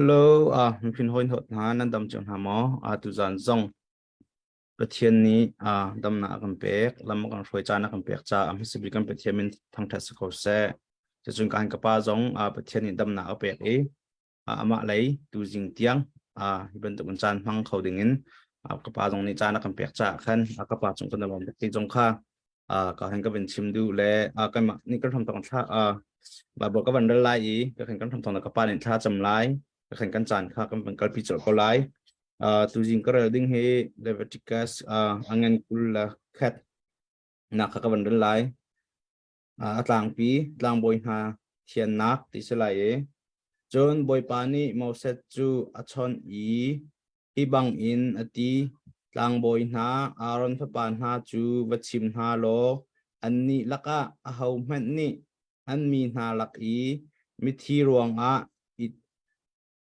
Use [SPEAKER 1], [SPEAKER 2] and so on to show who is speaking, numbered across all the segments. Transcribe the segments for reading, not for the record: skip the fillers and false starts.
[SPEAKER 1] Hello, ah miphun hawi hawt hna nan dam cio hna maw? Ah tuzan zong Pathian nih ah damnak a kan pek, lam a kan hruai caan a kan pek caah a hmasa bik kan Pathian min thangṭhat si ko seh. Cucun kan ka pa zong ah Pathian nih damnak a pek i ah amah lei tuzing tiang ah hi bantuk in caan hmang kho ding in ah ka pa zong nih caan a kan pek caah khan ah ka pa cung kan i lawm tuk ti zong kha ah ka han ka van chim duh le ah kanmah nih kan hram thawng thla ah Bible ka van rel lai i ka khan kan hram thawng ka pa nih thla cam lai ka khan kan caan kha kan van kalpi colh ko lai uh, tuzing ka rel ding hi Leviticus uh, angan kul la khat nak kha ka van rel lai uh, a tlangpi tlangbawi hna thiannak ti si lai i cun Bawipa nih Moses cu a chawnh i Hi bangin a ti, Tlangbawi hna, Aaron fapa hna cu va chim hna law annih lakah ahohmanh nih an mi hna lak i mithi ruangah i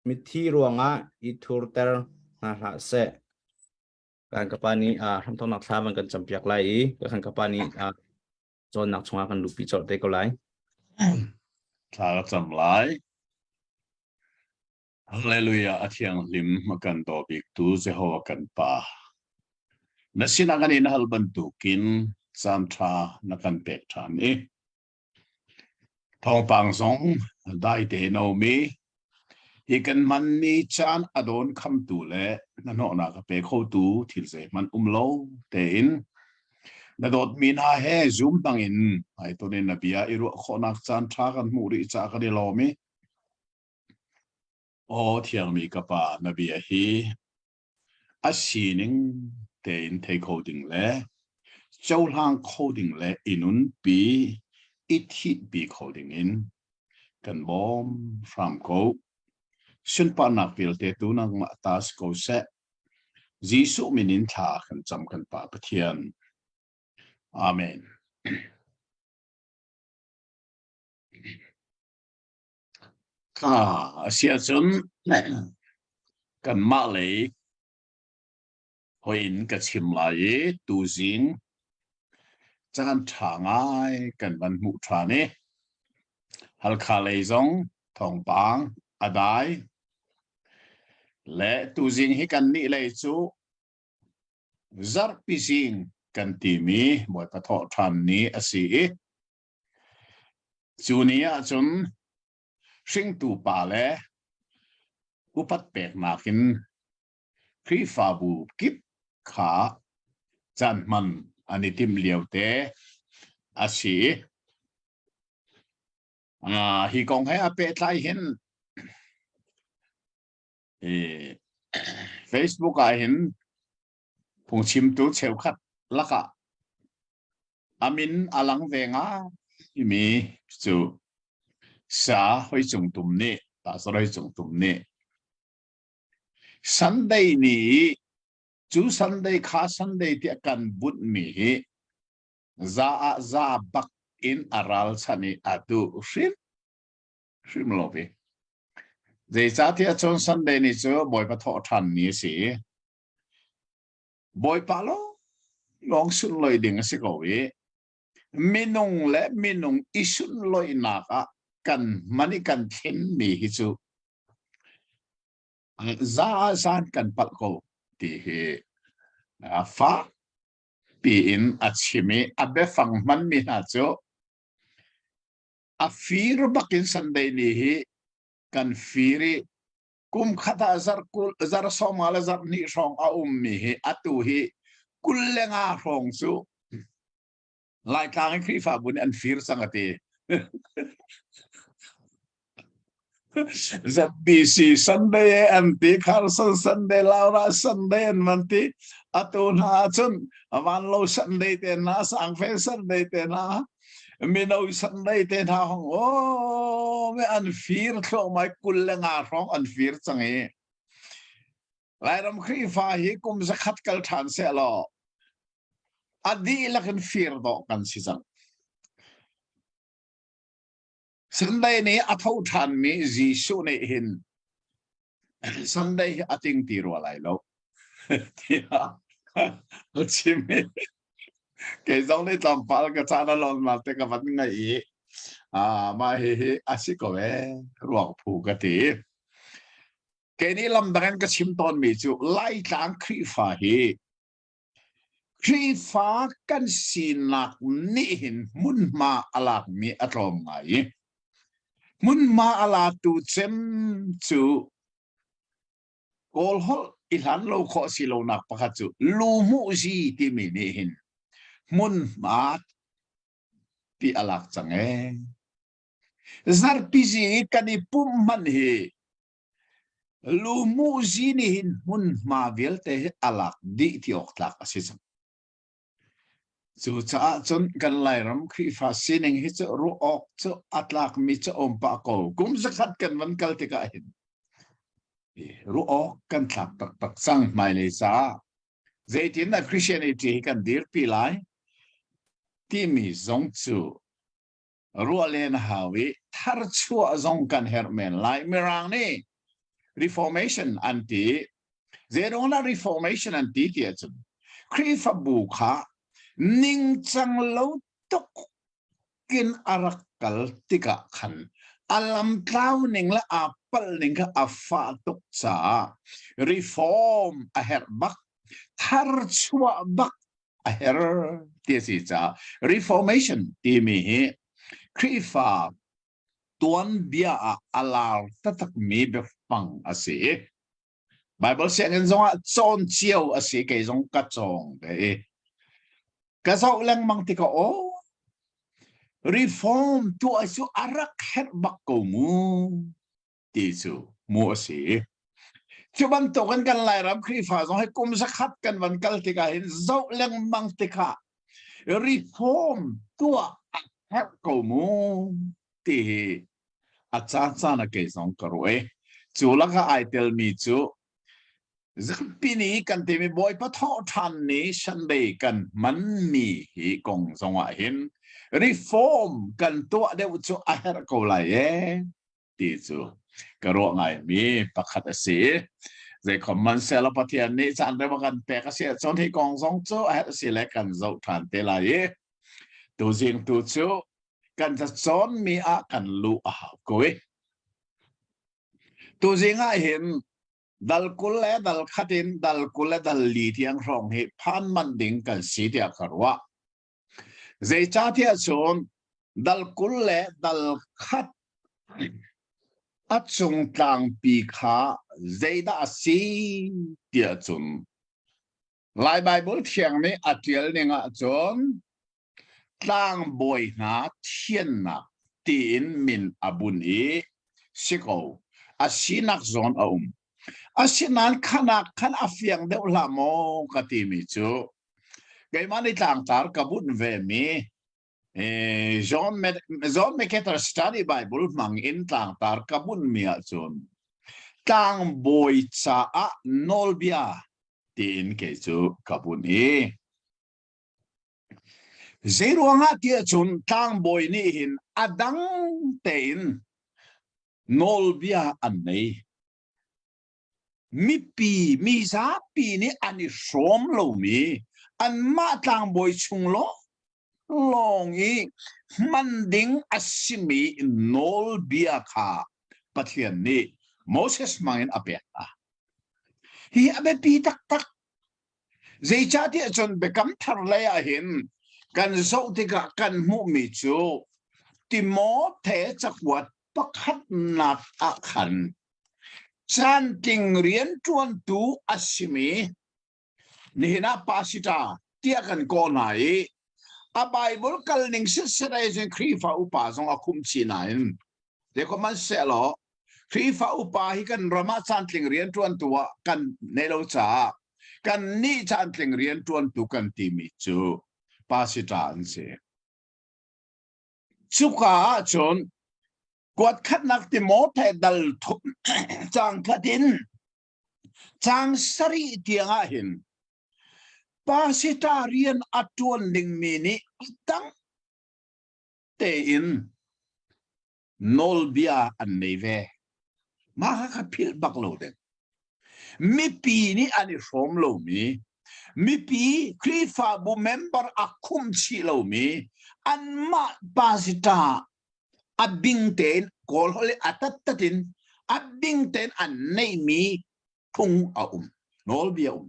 [SPEAKER 1] mithi ruangah i thurter hna hlah seh. Kan ka pa nih uh, hramthawknak thla van kan campiak lai i kan ka pa nih uh, cawnnak chungah kan luhpi colh te ko lai.
[SPEAKER 2] Thla ka cam lai. Hallelujah a thianghlim a kan daw biktu Jehovah kan Pa. Na sinah kan in hal bantukin caan ṭha na kan pek ṭhan i thawngpang zong dai tein a um i hi kan hmanmi caan a dawn khamtu le hnahnawhnak a pe khotu thil zeihmanh um lo tein na dawtmi hna he Zoom hmangin hmaiton in na bia i ruah khawhnak caan ṭha kan hmuh rih caah kan i lawm i Aw thiangmi ka Pa, na bia hi a sining tein thei kho ding le cohlang kho ding le i nunpi, i thihpi kho ding in kan bawm hram ko. Sunparnak vialte tu nangmah ta si ko seh. Jesuh min in thla kan cam kan Pa Pathian. Amen. A si ahcun kanmah lei hoih in ka chim lai i tuzing caan ṭha ngai kan van hmuh ṭhan i Halkha lei zong thawngpang a dai le tuzing hi kannih lei cu zarhpi zing kan timi Bawipa thawhṭhan ni a si i Cu ni ahcun hringtu pa le upat peknak in Khrihfabu kip kha caan hman an i timh liote a si. Hi kong he a pehtlai hin Facebook ah hin phungchimtu cheukhat lakah A min a lang ve ngaimi cu Sa Hoi Cung Tum nih Pastor Hoi Cung Tum nih Sunday ni i cu Sunday kha Sunday tiah kan bunhmi hi za ah za bak in a ralchanh i a duh hrim hrim lo ve. Zeicahtiah cun Sunday ni cu Bawipa thawh ṭhan ni a si i Bawipa lawnglawng sunlawih ding a si ko i minung le minung i sunlawihnak ah kan hman i kan thlenmi hi cu za zan kan palh ko ti hi fak piin a chim i a biafang hmanmi hna cu a fir bakin Sunday ni hi kan fir i kum khat ah zarh kul zarh sawma le zarh hnih hrawng a ummi hi atu hi 25 hrawng cu Laitlang i Khrihfabu nih an fir cang a ti. ZBC Sunday an ti Carson Sunday Laura Sunday an man ti atu hna ahcun van lo Sunday te hna sangfe Sunday te hna mino Sunday te hna hong o me an fir thluahmai 25 hrawng an fir cang i Lairam Khrihfa hi kum zakhat kal ṭhan seh law a dihlak in fir dawh kan si cang. Sunday nih a tho ṭhanmi Jesuh nih hin Sunday hi a ting ti rua lai lo tiah a chim i kei zong nih tlawmpal ka caan a lon ma te ka van ngaih i ah mah hihi a si ko ee ruak phu ka ti. Kei nih lamdang in ka chim tawnmi cu Laitlang Khrihfa hi Khrihfa kan sinak nih hin hmunhma a lakmi a tlawm ngai i hmunhma a latu cem cu Kawl holh i hlan lo khawh si lonak pakhat cu luhmuhzi timi nih hin hmunhma pi a lak cang ee. Zarhpizi i kan i pumh hmanh hi luhmuhzi nih hin hmunhma vialte hi a lak dih ti awk tlak a si cang. Cucaah cun kan Lairam Khrihfa sining hi cu ruah awk cu a tlakmi cu a um pah ko. Kum zakhat kan van kal tikah hin ruah awk kan tlak taktak cang hmailei caah. Zeitin dah Christianity hi kan dirpi lai timi zong cu ruah len a hau i tharchuah zong kan herh men lai. Mirang nih Reformation an ti. Zeiruang dah Reformation an ti ti ahcun Khrihfabu kha ningcang lo tuk in a rak kal tikah khan a lamtlau ning le aa palh ning kha a fah tuk caah reform a herh bak tharchuah bak a her ti a si caah Reformation timi hi Khrihfa tuanbia ah a lar taktakmi biafang a si i Bible sianginn zongah cawn cio a si kei zong ka cawng ve i ka zoh lengmang tikah aw reform tuah cu a rak herh bak ko mu ti cu mu a si. Cu bantukin kan Lairam Khrihfa zong hi kum zakhat kan van kal tikah hin zoh lengmang tikah reform tuah a herh ko mu ti hi a caan caan a kei zong ka ruah i cu lakah ai telmi cu Zarhpi ni kan timi Bawipa thawhṭhan ni Sunday kan hmanmi hi kong zongah hin reform kan tuah deuh cu a herh ko lai ee. Ti cu ka ruah ngaimi pakhat a si. Zeikhom hmanhsehlaw Pathian nih caan rem a kan pek a si ahcun hi kong zong cu a herh si le kan zoh ṭhan te lai i tuzing tu cu kan cacawnmi ah kan luh a hau ko i tuzing ah hin dal 20 le dal khat in dal 20 le dal li tiang hrawng hi phan manh ding kan si tiah ka ruah. Zeicahtiah cun dal 20 le dal khat a cung tlangpi kha zeidah a si tiah cun Lai Baibal Thiang nih a ṭial ning ahcun tlangbawi hna thiannak tiin min a bunh i si ko a sinak zawn a um. Asinain khanak khan a fiang deuh hlah maw ka timi cu keimah nih tlangtar ka bunh vemi John, John MacArthur Study Bible hmang in tlangtar ka bunmi ahcun tlangbawi caah nawlbia tiin kei cu ka bunh i zeiruangah tiah cun tlangbawi nih hin a dang tein nawlbia an nei. Mipi mizapi nih an i hrawm lomi anmah tlangbawi chung lawng i hman ding a simi nawlbia kha Pathian nih Moses hmangin a pek hna. Hi a biapi taktak. Zeicahtiah cun Biakam Thar lei ah hin kan zoh tikah kan hmuhmi cu Timote cakuat pakhatnak ah khan caantling rianṭuantu a simi nihin ah pasita tiah kan kawh hna i a Bible kal ning sitset ai cun Khrihfa upa zong a khumh chih nain zeikawhmanhsehlaw Khrihfa upa hi kan ram ah caantling rianṭuantu ah kan nei lo caah kan nih caantling rianṭuantu kan timi cu pasita an si. Cuka ahcun kuat khatnak Timote dal thum caang khat in caang sarih tiang ah hin pasita rian a ṭuan dingmi nih a dang tein nawlbia an nei ve. Mah kha kha philh bak lo ding. Mipi nih an i hrawm lomi, mipi Khrihfabu member a khumh chih lomi, anmah pasita a bing tein Kawl holh i a tattat in A ding tein an neihmi phung a um, nawlbia um.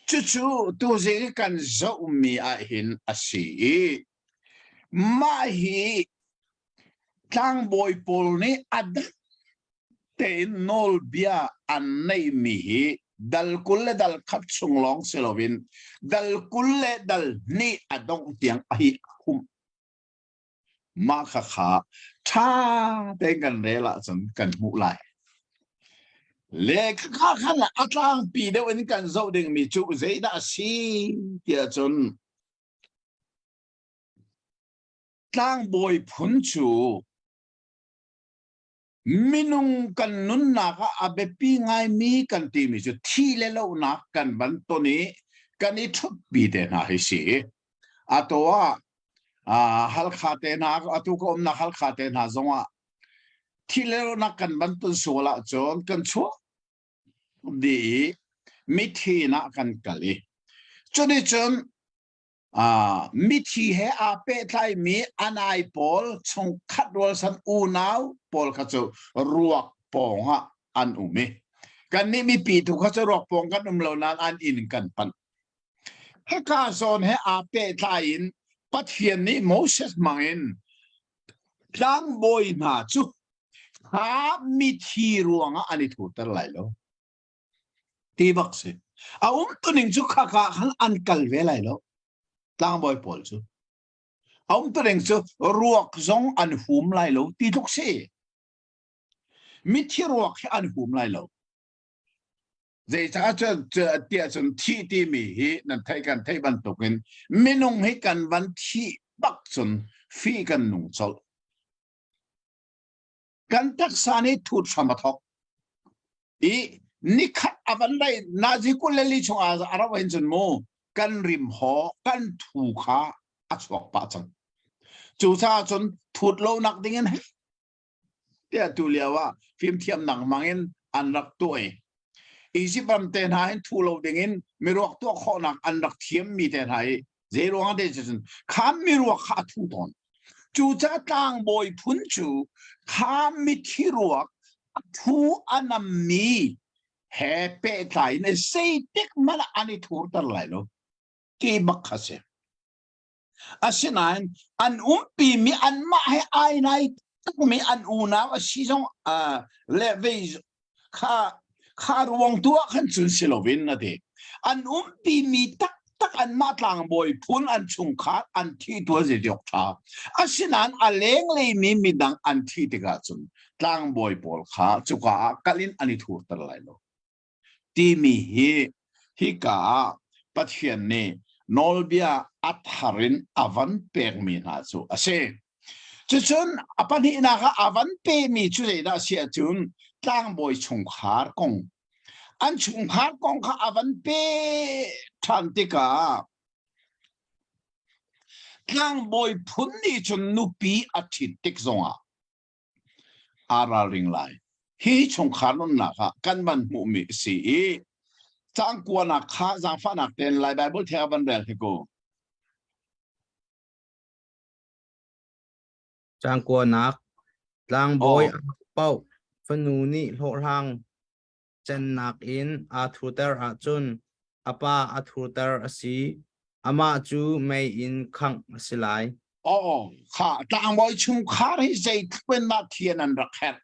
[SPEAKER 2] Cucu tuzing i kan zohmi ahhin a si i mah hi tlangbawi pawl nih a dang tein nawlbia an neihmi hi dal 20 le dal 1 chung lawng si loin dal 20 le dal 2 a dongh tiang a hi humh. Mah khakha ṭha tein kan rel ahcun kan hmuh lai. Le khakha khan a tlangpi deuh in kan zoh dingmi cu zeidah a si tiah cun tlangbawi phun cu minung kan nunnak ah a biapi ngaimi kan timi cu thi le lohnak kan van ton i kan i ṭhutpi te hna hi si. Atu ah Halkha te hna atu ka umnak Halkha te hna zongah thi le lohnak kan van ton sual ahcun kan chuak dih i mithi ah kan kal i cuticun Mithi he aa pehtlaimi anai pawl chungkhat rualsan unau pawl kha cu ruak pawng ah an um i kannih mipi tu kha cu ruak pawng kan um lo nain an inn kan panh. Hika zawn he aa pehtlai in Pathian nih Moses hmangin tlangbawi hna cu kha mithi ruangah an i thurter lai lo. Ti bak si. A umtuning cu khaka khan an kal ve lai lo. Tlangbawi pawl cu. A umtuning cu ruak zong an hum lai lo ti tluk si. Mithi ruak hi an hum lai lo. Zeicah tiah cun thih timi hi nan theih kan theih bantukin minung hi kan van thih bak cun fi kan nung colh. Kan taksa nih thut hram a thawk. I nikhat a van dai nazi 24 chung ah a rauh hin cun mu kan rim haw kan thu kha a chuak pah cang. Cucaah cun thut lo nak ding in tiah tu lio ah fimthiamnak hmang in an rak tuah i Egypt ram te hna hin thu lo ding in miruak tuah khawhnak an rak thiam mi te hna hi zei ruang te cun kha miruak kha a thu tawn. Cucaah tlangbawi phun cu kha mithi ruak a thu a nammi he pehtlai in zeitik hmanh ah an i thurter lai lo ti bak kha si. Asinain an umpimi anmah he ai nai tukmi an unau a si zong le vei kha kha ruang tu ah khan cun si loin a ti. An umpimi taktak anmah tlangbawi phun an chungkhar an thi tu a si awk ṭha. Asinain a lenglei mi midang an thi tikah cun tlangbawi pawl kha cuka ah kal in an i thurter lai lo. Timi hi hika ah Pathian nih nawlbia a thar in a van pekmi hna cu a si. Cucun a pahnihnak ah a van pemi cu zeidah a si ahcun tlangbawi chungkhar kong. An chungkhar kong kha a van pe ṭhan tikah tlangbawi phun nih cun nupi a ṭhit tik zongah aa ralring lai. Hi chungkhar nunnak ah kan van hmuhmi a si i caang kuanak kha zaangfahnak tein Lai Baibal thiang van rel hi ku.
[SPEAKER 1] Caang kuanak tlangbawi a paoh fanu nih hlawhhlang cennak in aa thurter ahcun a pa a thurter a si. Amah cu mei in khangh a si lai.
[SPEAKER 2] Aw, kha tlangbawi chungkhar hi zeitluk in dah thian an rak herh.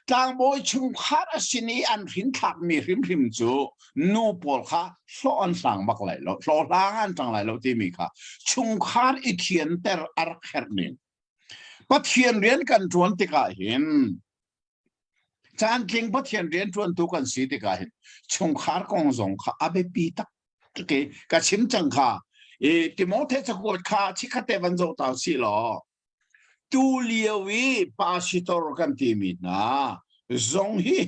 [SPEAKER 2] Tlangbawi chungkhar a sin i an hrinthlakmi hrimhrim cu nu pawl kha hlawh an hlang bak lai lo, hlawhhlang an ṭang lai lo timi kha chungkhar i thianter a rak herh ning. Pathian rian kan ṭuan tikah hin Caantling Pathian rianṭuantu kan si tikah hin chungkhar kong zong kha a biapi taktak i ka chim cang kha. I Timote cakuat kha chikkhatte van zoh ta usih law tu lio i pastor kan timi hna zong hi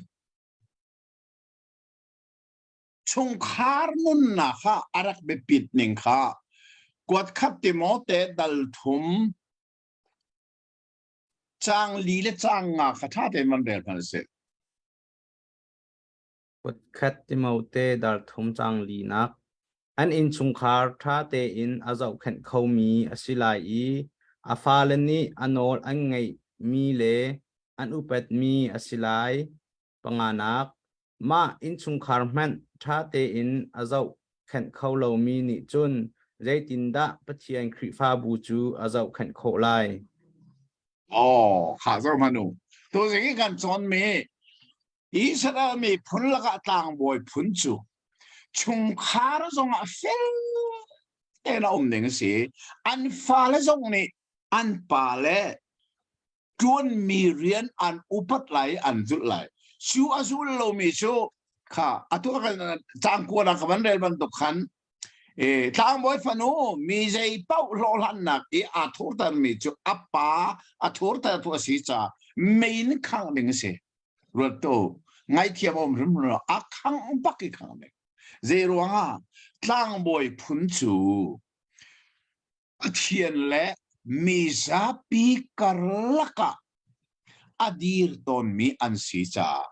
[SPEAKER 2] chungkhar nunnak ah a rak biapit ning kha kuat khat Timote dal thum Caang li le caang nga kha ṭha tein van rel hmanh sih.
[SPEAKER 1] Kutkhat Timote dar thum caang linak an innchungkhar ṭha tein a zohkhenh khomi a si lai i a fale nih a nawl an ngaihmi le. an upatmi a si lai. Panganak, mah innchungkhar hmanh ṭha tein a zohkhenh kho lomi nih cun zeitindah Pathian Khrihfabu cu a zohkhenh khawh lai?
[SPEAKER 2] Oh, kha zo hmanh u. Tuzing i kan cawnmi Israel miphun lakah tlangbawi phun cu chungkhar zongah fel tein a um ding a si. An fale zong nih an pale ṭuanmi rian an upat lai i an zulh lai. Cu a zul lomi cu kha atu kan cang kuan ah ka van rel bantuk khan e, tlangbawi fanu mi zei paoh hlawhhlannak i aa thurtermi cu a pa a thurtertu a si caah mei in khangh ding a si. Ruat tu ngaithiam um hrim lo a khangh bak i khangh ding. Zei ruangah tlangbawi phun cu Pathian le mizapi karlak ah a dir tawnmi an si caah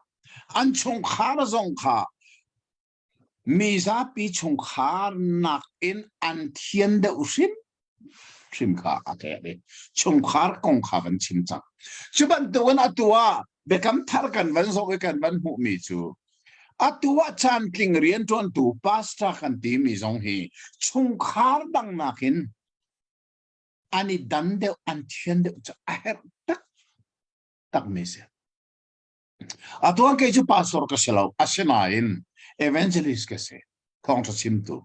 [SPEAKER 2] an chungkhar zong kha mizapi chungkhar nakin an thian deuh hrim hrim kha a pek i chungkhar kong kha van chim cang. Cu bantukin atu ah biakam thar kan van zoh i kan van hmuhmi cu atu ah caantling rianṭuantu pastor kan timi zong hi chungkhar dang nakin an i dan deuh an thian deuh cu a herh taktakmi si. Atu ah kei cu pastor ka si lo asinain evangelist ka si thawngṭha chimtu.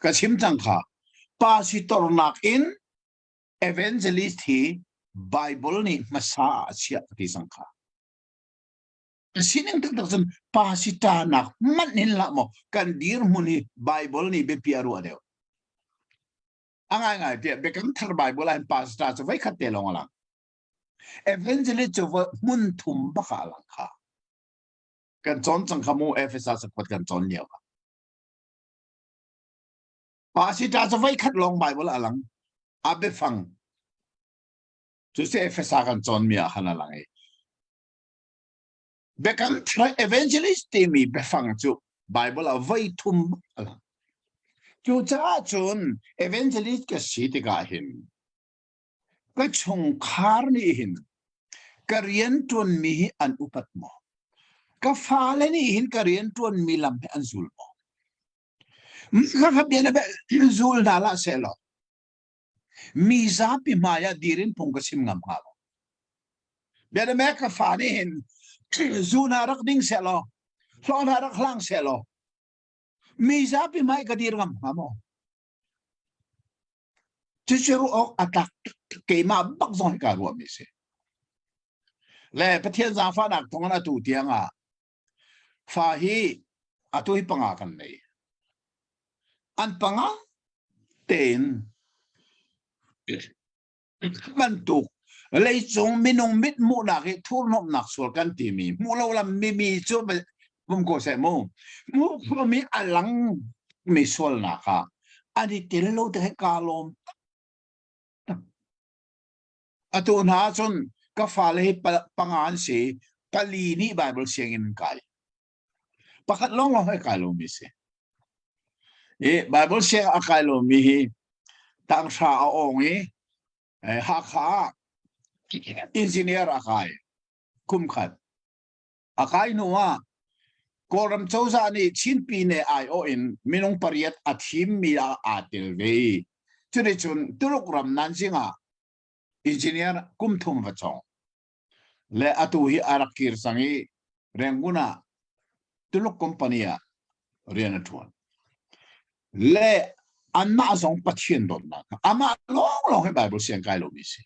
[SPEAKER 2] Ka chim cang kha pastor nakin evangelist hi Bible nih hmasa ah a chiah ka ti cang kha. Sining taktak cun pastor nak hmanh hin hlah maw kan dirhmun hi Bible nih biapi a ruah deuh. A ngaingai tiah Biakam Thar Bible ah hin pastor cu voikhat te lawng a lang. Evangelist cu hmun thum bak ah a lang kha. Kan cawn cang kha mu Efesa cakuat kan cawn lio ah. Pastor cu voikhat lawng Bible a lang. A biafang. Cu cu Efesa kan cawnmi ah khan a lang i Biakam Thar evangelist timi biafang cu Bible ah voi thum a lang. Cucaah cun evangelist ka si tikah hin ka chungkhar nih hin ka rianṭuanmi hi an upat maw? Ka fale nih hin ka rianṭuanmi lam hi an zul maw? Khakha bia na zul hna hlah sehlaw mi zapi hmai ah dir in phung ka chim ngam hnga lo. Biadame ka fa nih hin zu hna rak ding sehlaw hlawh hna rak hlang sehlaw mi zapi hmai ka dir ngam hnga maw? Cucu ruah awk a tlak keimah bak zong hi kaa ruahmi si. Le Pathian zaangfahnak thawngin atu tiang ah fa hi atu hi panga kan nei. An panga tein bantuk leicung minung mit hmuhnak hi thurhnawmhnak sual kan timi hmuh lo lam mimi cu um ko seh mu hmuh khomi a lang mi sualnak ah an i tel lo te he kaa lawm atu hna cun ka fale hi panga an si pali nih Bible sianginn an kai pakhat lawng lawng he kai lomi si i Bible siang a kai lomi hi tanghra a awng i Hakha ah engineer a kai kum khat A kai hnu ah Kawlram cozah nih Chin Pyine aiawh in minung pariat a thimmi ah aa tel ve i cuticun Tuluk ram Nanjing ah engineer kum thum va cawng. Le atu hi a rak kir cang i Rangoon ah Tuluk company ah rian a ṭuan. Le anmah zong Pathian dawtnak amah lawnglawng hi Bible siang kai lomi si.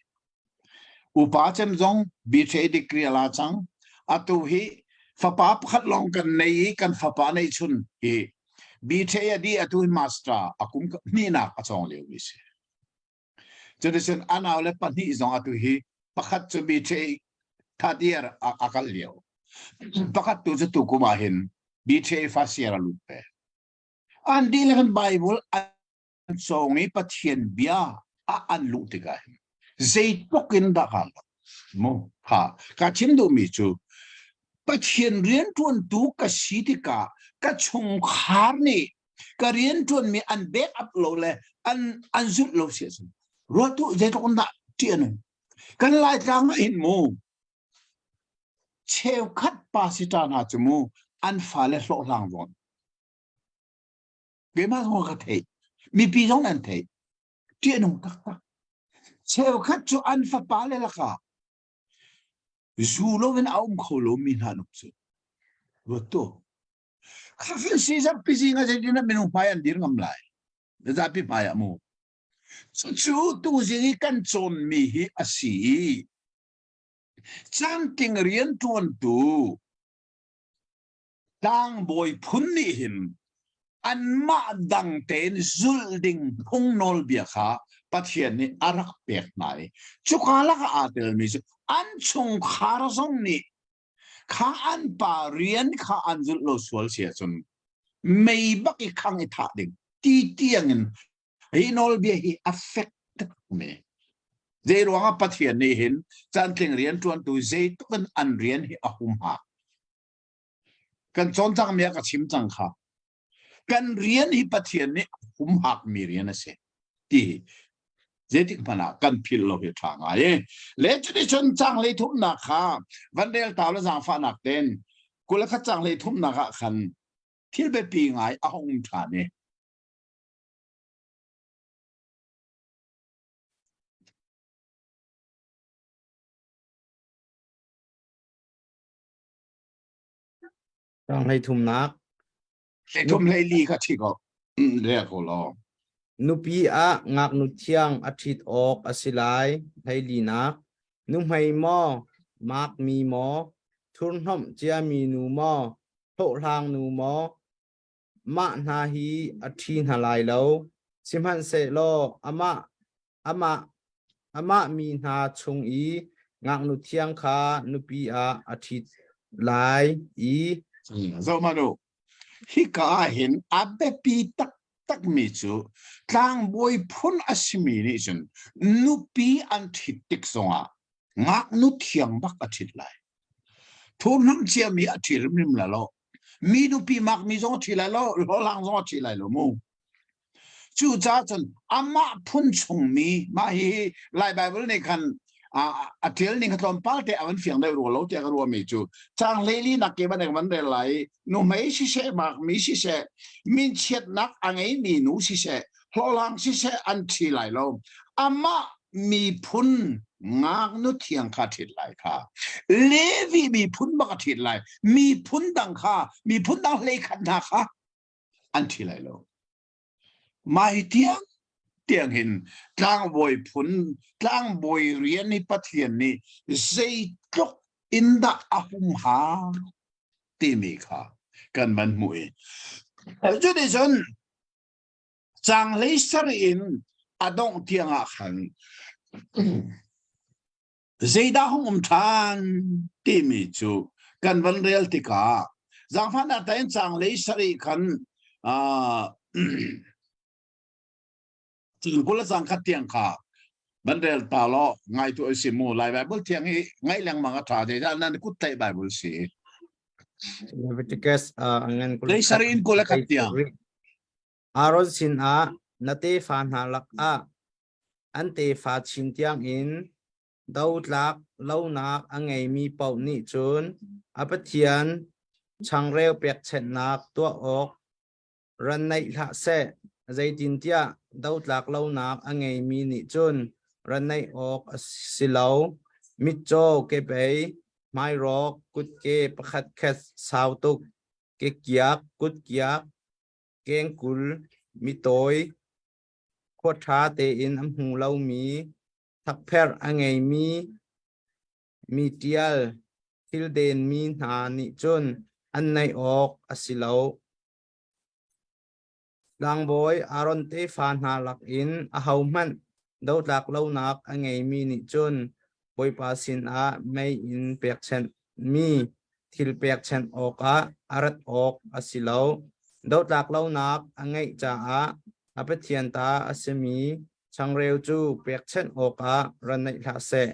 [SPEAKER 2] Upa cem zong BTA degree a la cang. Atu hi fapa pakhat lawng kan nei i kan fapa neihchun hi BTA a dih atu hi master a kum hnihnak a cawng lio mi si. Cuticun a nau le pahnih zong atu hi pakhat cu BTA third year a, a kal lio. Pakhat tu cu tukum ah hin BTA first year a lut ve. An dihlak in Bible an cawng i Pathian bia a an luh tikah hin zeitluk in dah kaa lawmh mu ha ka chim duhmi cu Pathian rianṭuantu ka si tikah ka chungkhar nih ka rianṭuanmi an back up lo le an an zulh lo si ahcun ruah tu zeitluk in dah ṭih a nung kan Laitlang ah hin mu. Cheukhat pastor hna cu mu an fale hlawhhlang zawn. Keimah zong ka theih. Mipi zong an theih. Ṭih a nung taktak. Cheukhat cu an fapale lakah zu loin a um kho lomi hna an um cu. Ruat tu. Khafin si zapi zing ah zeitin dah minung hmai an dir ngam lai. Zapi hmai ah mu. Cucu tuzing i kan cawnmi hi a si i cantling rianṭuantu tlangbawi phun nih hin anmah dang tein zulh ding phung nawlbia kha Pathian nih a rak pek hna i cuka lakah aa telmi cu an chungkhar zong nih kha an pa rian kha an zulh lo sual si ahcun mei bak i khang i thah ding ti tiang in Hi nawlbia hi a fek takmi. Zei ruangah Pathian nih hin cantling rian ṭuantu zeitluk in an rian hi a humhak. Kan cawn cangmi ah ka chim cang kha. Kan rian hi Pathian nih a humhakmi rian a si ti hi zeitik hmanh ah kan philh lo hi ṭha ngai i. Le cuticun cang hlei thumnak kha van rel ta le zaangfahnak ten 21 cang hlei thumnak ah khan thil biapi ngai a hung um ṭhan i
[SPEAKER 1] Rang hlei thumnak.
[SPEAKER 2] Hlei thum hlei li kha ṭhi ko. Rel ko law.
[SPEAKER 1] Nupi ah ngaknu thiang a ṭhit awk a si lai. Hlei linak. Nuhmei maw, makmi maw, thurhnomh ciami nu maw, hlawhhlang nu maw, Mah hna hi a ṭhi hna lai lo, sihmanhsehlaw amah amah amah mi hna chung i ngaknu thiang kha nupi ah a ṭhit lai i
[SPEAKER 2] Zohhmanh u, hika ah hin a biapi taktakmi cu tlangbawi phun a simi nih cun nupi an ṭhit tik zongah ngaknu thiang bak a ṭhit lai. Thurhnam ciami a ṭhi hrimhrim lai lo. Mi nupi makmi zong a ṭhi lai lo, hlawhhlang zong a ṭhi lai lo mu. Cucaah cun amah phun chungmi, mah hihi Lai Baibal nih khan a ṭial ning kha tlawmpal te a van fiang deuh rua lo tiah ka ruahmi cu caang hleili nak ke van van rel lai i nuhmei siseh makmi siseh minchiatnak a ngeimi nu siseh hlawhhlang siseh an ṭhi lai lo amah miphun ngaknu thiang kha ṭhit lai kha Levi miphun bak a ṭhit lai miphun dang kha miphun dang hleikhat hna kha an ṭhi lai lo mah hi tiang tiang hin tlangbawi phun tlangbawi rian hi Pathian nih zeitluk in dah a humhak timi kha kan van hmuh i cuticun Caang hlei sarih in a dongh tiang ah khan zeidah hung um ṭhan timi cu kan van rel tikah zaangfahnak tein caang hlei sarih khan cun 20 le caang khat tiang kha van rel ta law ngai tu si mu Lai Bible thiang hi ngaih lengmang a ṭha zeicah nan kut tlaih Bible si.
[SPEAKER 1] Leviticus ngan
[SPEAKER 2] Hlei sarih in 20 le khat tiang.
[SPEAKER 1] Aaron sinah na tefa hna lakah an tefa chin tiangin dotlak lonak a ngeimi paoh nih cun a Pathian changreu pekchanhnak tuah awk ran neih hlah seh. Zeitintiah dotlak lonak a ngeimi nih cun ran neih awk a si lo. Mitcaw kebei, hmairawk, kutke pakhatkhat sau tuk, kekiak, kutkiak, kengkul, mitawi, khua ṭha tein a hmu lomi, thakpherh a ngeimi, mi ṭial, thil denmi hna nih cun an neih awk a si lo. Tlangbawi Aaron tefa hna lakin ahohmanh dotlak lonak a ngeimi nih cun Bawipa sinah mei in pekchanhmi thil pekchanh awkah a rat awk a si lo. Dotlak lonak a ngeih caah a Pathian ta a simi changreu cu pekchanh awkah ra neih hlah seh.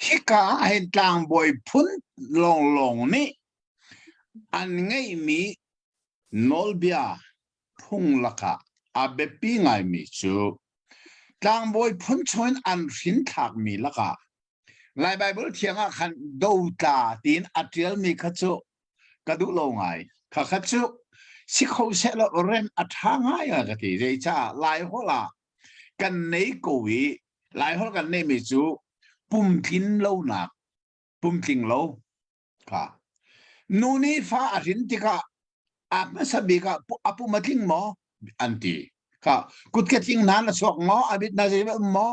[SPEAKER 2] Hika ah hin tlangbawi phun lawnglawng nih an ngeihmi nawlbia phung lakah a biapi ngaimi cu tlangbawi phun chungin an hrinthlakmi lakah. Lai Bible thiang ah khan dotla tiin a ṭialmi kha cu ka duh lo ngai. Kha kha cu si kho seh law rem a ṭha ngai a ka ti. Zeicah Lai holh ah kan nei ko i Lai holh kan neihmi cu pumtlin lonak, pumtling lo kha. Nu nih fa a hrin tikah a hmasa bik ah a pum a tling maw an ti. Kha kut ke tling hna na chuak maw a mit na zei um maw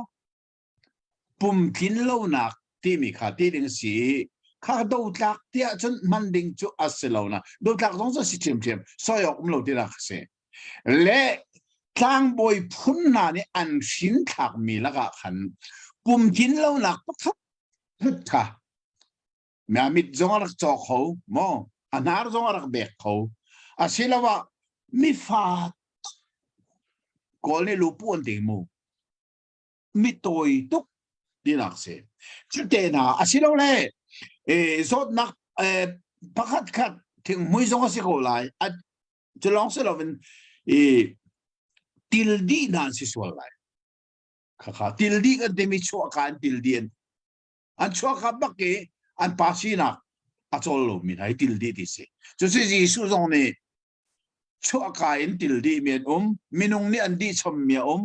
[SPEAKER 2] Pumtlin lonak timi kha ti ding a si i kha dotlak tiah cun hman ding cu a si lo na dotlak zong cu a si ṭhiamṭhiam soi awk um lo tinak a si. Le tlangbawi phun hna nih an hrin thlakmi lakah khan pumtlin lonak pakhat kha na mit zong a rak caw kho maw a hnar zong a rak bek kho asiloah mifa kawl nih lupu an ti mu mi tawi tuk tinak si cute hna asilole zawtnak pakhat khat thinghmui zong a si ko lai cu lawng si loin i til dih hna an si sual lai khakha til dih kan timi chuahka an til dih an an chuahka bak i an pa sinak a cawl lomi hna hi til dih ti si cucu Jesuh zong nih Chuahka in til dihmi an um, minung nih an dih chommi a um.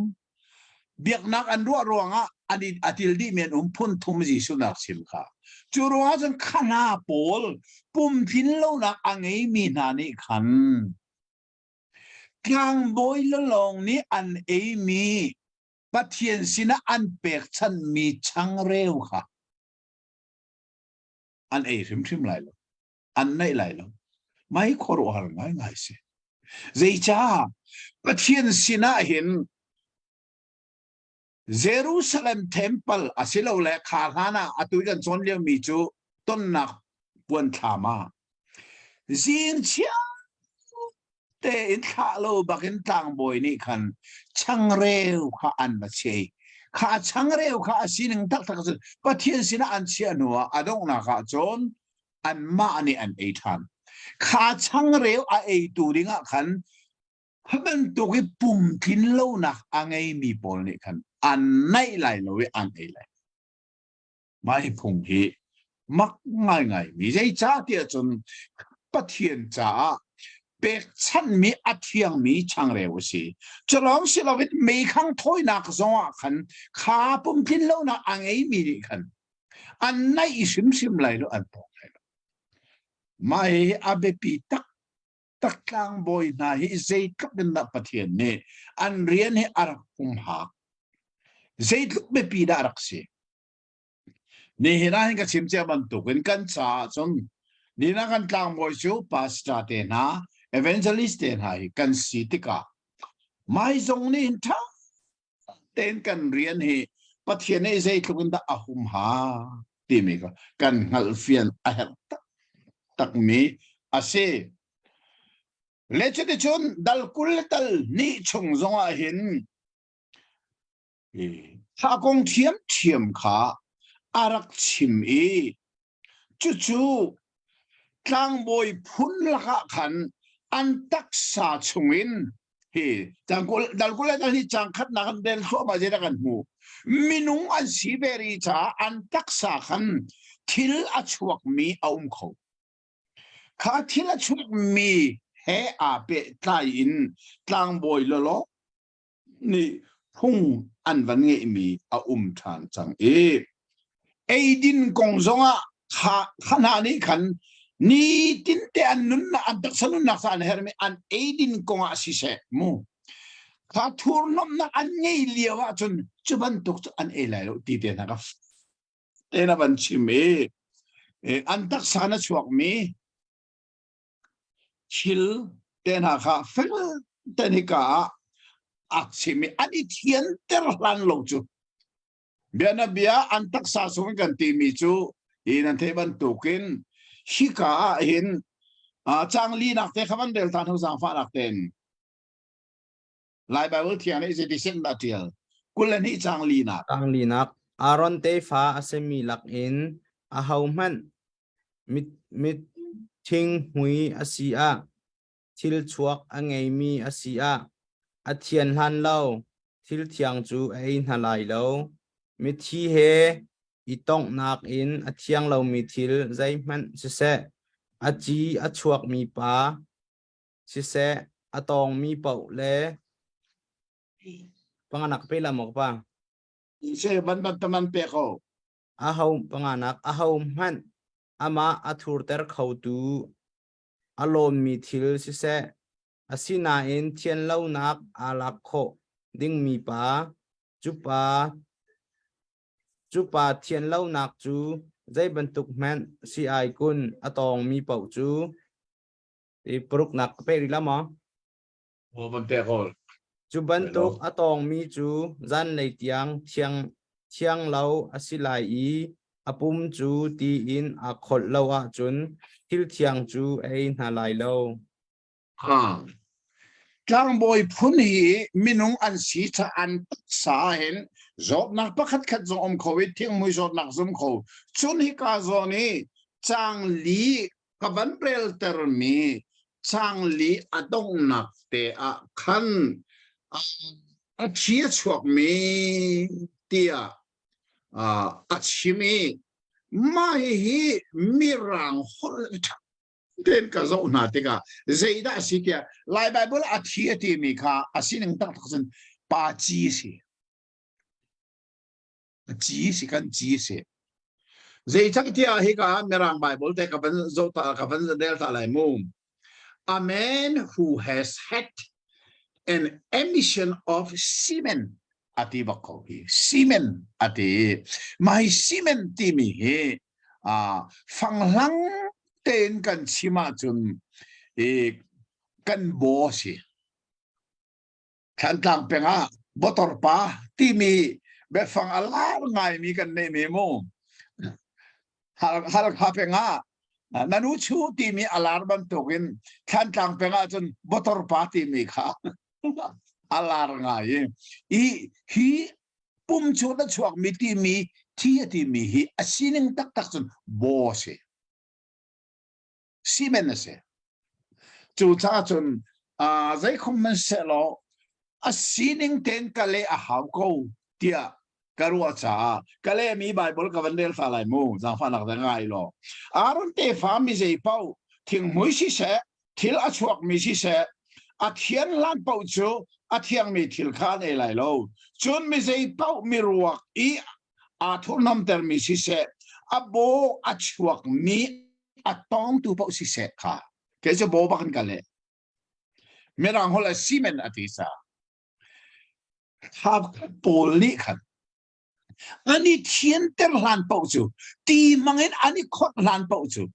[SPEAKER 2] Biaknak an ruah ruangah an i, a til dihmi an um phun thum Jesuh nak chim kha. Cu ruangah cun kha hna pawl pumtlin lonak a ngeimi hna nih khan tlangbawi lawng nih an eimi Pathian sinah an pekchanhmi changreu kha an ei hrimhrim lai lo. An naih lai lo. Mai khuaruahhar ngaingai si. Zeicah Pathian sinah hin Jerusalem temple asilole kha hlan ah atu kan cawn liomi cu tonnak puanthlam ah zing chia tein thlah lo bakin tlangbawi nih khan changreu kha an va chiah i kha changreu kha a sining taktak cu Pathian sinah an chiah hnuah a donghnak ah cun anmah nih an ei ṭhan. Kha changreu a eitu dingah khan kha bantuk i pumtlin lonak a ngeimi pawl nih khan an naih lai lo i an ei lai. Mah hi phung hi mak ngaingai mi zeicah tiah cun Pathian caah pekchanhmi a thiangmi changreu a si. Culawng si loin meikhang thawinak zongah khan kha pumtlin lonak a ngeimi nih khan an naih hrimhrim lai lo an pawng lai lo. Mah hi a biapi tak tak tlangbawi hna hi zeitluk in dah Pathian nih an rian hi a rak humhak zeitluk biapi dah a rak si nihin ah hin ka chim cia bantukin kan caah cun nina kan tlangbawi cu pastor te hna evangelist te hna hi kan si tikah mai zong nih hin ṭha tein kan rian hi Pathian nih zeitluk in dah a humha timi kha kan hngalhfian a herh takmi a si. Le cuticun dal 20 le dal hnih chung zongah hin thla kong ṭhiamṭhiam kha a rak chim i Cucu tlangbawi phun lakah khan an taksa chungin hi dal 20 le dal hnih caang khatnak an rel thluahmah zeidah kan hmuh. Minung an si ve rih caah an taksa khan thil a chuakmi a um kho. Kha thil a chuakmi he aa pehtlai in tlangbawi lawlaw nih phung an van ngeihmi a um ṭhan cang i eidin kong zongah kha hna nih khan nitinte an nunnak an taksa nunnak ca an herhmi an eidin kong ah siseh mu kha thurhnawmhnak an ngei lio ahcun cu bantuk cu an ei lai lo ti te hna ka te na van chim i an taksa na chuakmi Thil te hna kha fel tein hika ah a chim i an i thianter hlan lo cu bianabia an taksa chung kan timi cu hi nan theih bantukin hika ah hin cang linak te kha van rel ta hnu zaangfahnak tein Lai Bible thiang nih zeiti sin dah tial 22 cang linak
[SPEAKER 1] Cang linak Aaron tefa a simi lakin ahohmanh Mit thinghmui a si ah, thil chuak a ngeimi a si ah, a thian hlan lo, thil thiang cu a ei hna lai lo. Mithi he i tonghnak in a thiang lomi thil zeihmanh siseh, a ci a chuakmi pa siseh, a tawngmi paoh le panganak pe la maw ka pa?
[SPEAKER 2] Se ban ban taman pe ko.
[SPEAKER 1] Aho panganak aho hmanh amah a thurter khotu a lawnmi thil siseh, asinain thianlonak aa lak khawh dingmi pa, cu pa cu pa thianlonak cu zei bantuk hmanh si ai kun a tawngmi paoh cu i paruknak ka pek rih la maw?
[SPEAKER 2] Aw van pek ko.
[SPEAKER 1] Cu bantuk a tawngmi cu zanlei tiang thiang thiang lo a si lai i a pum cu ti in aa kholh lo ahcun thil thiang cu a ei hna lai lo.
[SPEAKER 2] Ha. Tlangbawi phun hi minung an si ca an taksa hin zawtnak pakhat khat zong um kho i thinghmui zawtnak zum kho. Cun hika zawn i cang li ka van reltermi cangli a donghnak te ah khan a thi a chuakmi tiah a chim i mah hihi mirang holh tein ka zoh hna tikah zeidah a si tiah Lai Baibal a thi a timi kha a sining taktak cun pa ci a si. Ci si kan ci si. Zeicahtiah hika Mirang Bible te ka van zoh ta ka van rel ta lai mu. A man who has had an emission of semen ati bak ko hi semen ati mah hi semen timi hi uh, fanghlang tein kan chim ahcun i kan baw si Thlantlang peng ah motor pa timi biafang a lar ngaimi kan neihmi mu. Halkha peng ah nanu chu timi a lar bantukin Thlantlang peng ah cun motor pa timi kha a lar ngai i hi pum chung na chuakmi timi thi a timi hi a sining taktak cun baw si. Simen a si. Cucaah cun uh, zeikhom hmanhsehlaw a sining tein ka leh a hau ko tiah ka ruah caah ka lehmi Bible ka van rel ta lai mu zaangfahnak da ngai law Aaron tefa mi zei paoh thinghmui siseh thil a chuakmi siseh a thian hlan paoh cu a thiangmi thil kha an ei lai lo cun mi zei paoh mi ruak i aa thurhnawmtermi siseh a baw a chuakmi a tawngtu paoh siseh kha kei cu baw bak in ka leh mirang holh a semen a ti ca thap pawl nih khan an i thianter hlan paoh cu ti hmangin an i khawt hlan paoh cu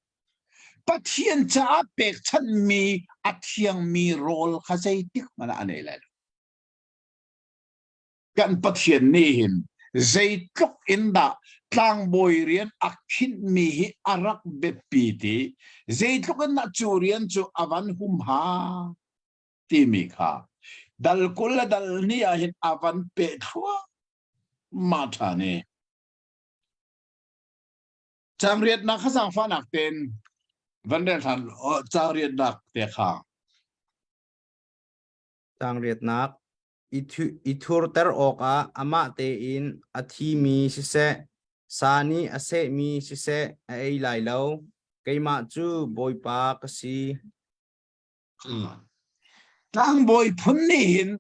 [SPEAKER 2] Pathian caah pekchanhmi a thiangmi rawl kha zeitik hmanh ah an ei lai lo Kan Pathian nih hin zeitluk in dah tlangbawi rian a khinhmi hi a rak biapi ti, zeitluk in dah cu rian cu a van humha timi kha dal 20 le dal hnih ah hin a van peh thluahmah ṭhan i caang riatnak kha zaangfahnak tein van rel ṭhan caang riatnak te kha.
[SPEAKER 1] Caang riatnak I thurter awkah amah tein a thimi siseh, sa nih a sehmi siseh a ei lai lo. Keimah cu Bawipa ka si.
[SPEAKER 2] Tlangbawi phun nih hin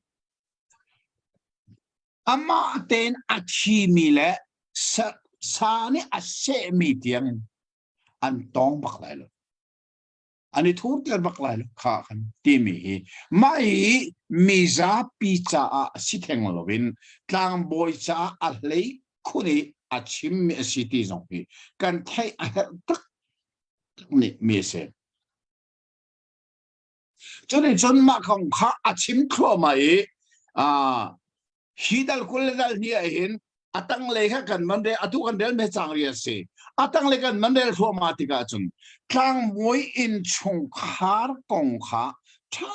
[SPEAKER 2] amah tein a thimi le sa nih a sehmi tiang an tawng bak lai lo. An i thurter bak lai lo kha kan timi hi mah hi mizapi caah si theng loin tlangbawi caah a hlei khun i a chimmi a si ti zong hi kan theih a herh tak nih mi a si. Cuti cun mah kong kha a chim thluahmah i hi dal 20 le dal hnih ah hin a tanglei kha kan man rel atu kan rel me cang ri a si a tanglei kan man rel thluahmah tikah cun tlangbawi inn chungkhar kong kha ṭha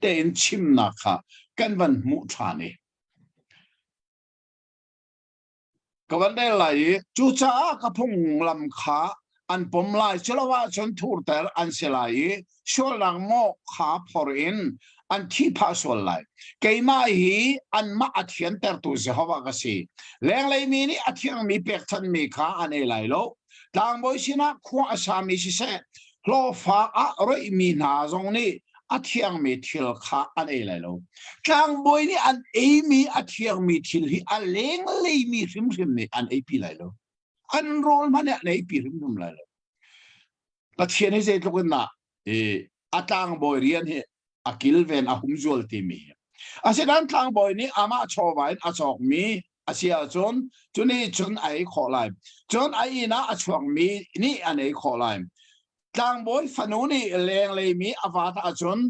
[SPEAKER 2] tein chimnak kha kan van hmuh ṭhan i Ka van rel lai i cucaah ka phunglam kha an pom lai, culo ahcun thurter an si lai i sualnak mawh kha phor in An thih phah sual lai. Keimah hi anmah a thiantertu Jehovah ka si. Lenglei mi nih a thiangmi pekchanhmi kha an ei lai lo. Tlangbawi sinah khua a sami siseh, hlawhfa ah roihmi hna zong nih a thiangmi thil kha an ei lai lo. Tlangbawi nih an eimi a thiangmi thil hi a lengleimi hrimhrim nih an eipi lai lo. An rawl hmanh nih an eipi hrimhrim lai lo. Pathian hi zeitluk in dah i a tlangbawi rian hi a kilven a humzual timi hi. Asinain tlangbawi nih amah chawva in a cawkmi a si ahcun cu nih cun a ei khawh lai. Cun a inn ah a chuakmi nih an ei khawh lai. Tlangbawi fanu nih lenglei mi a vat ahcun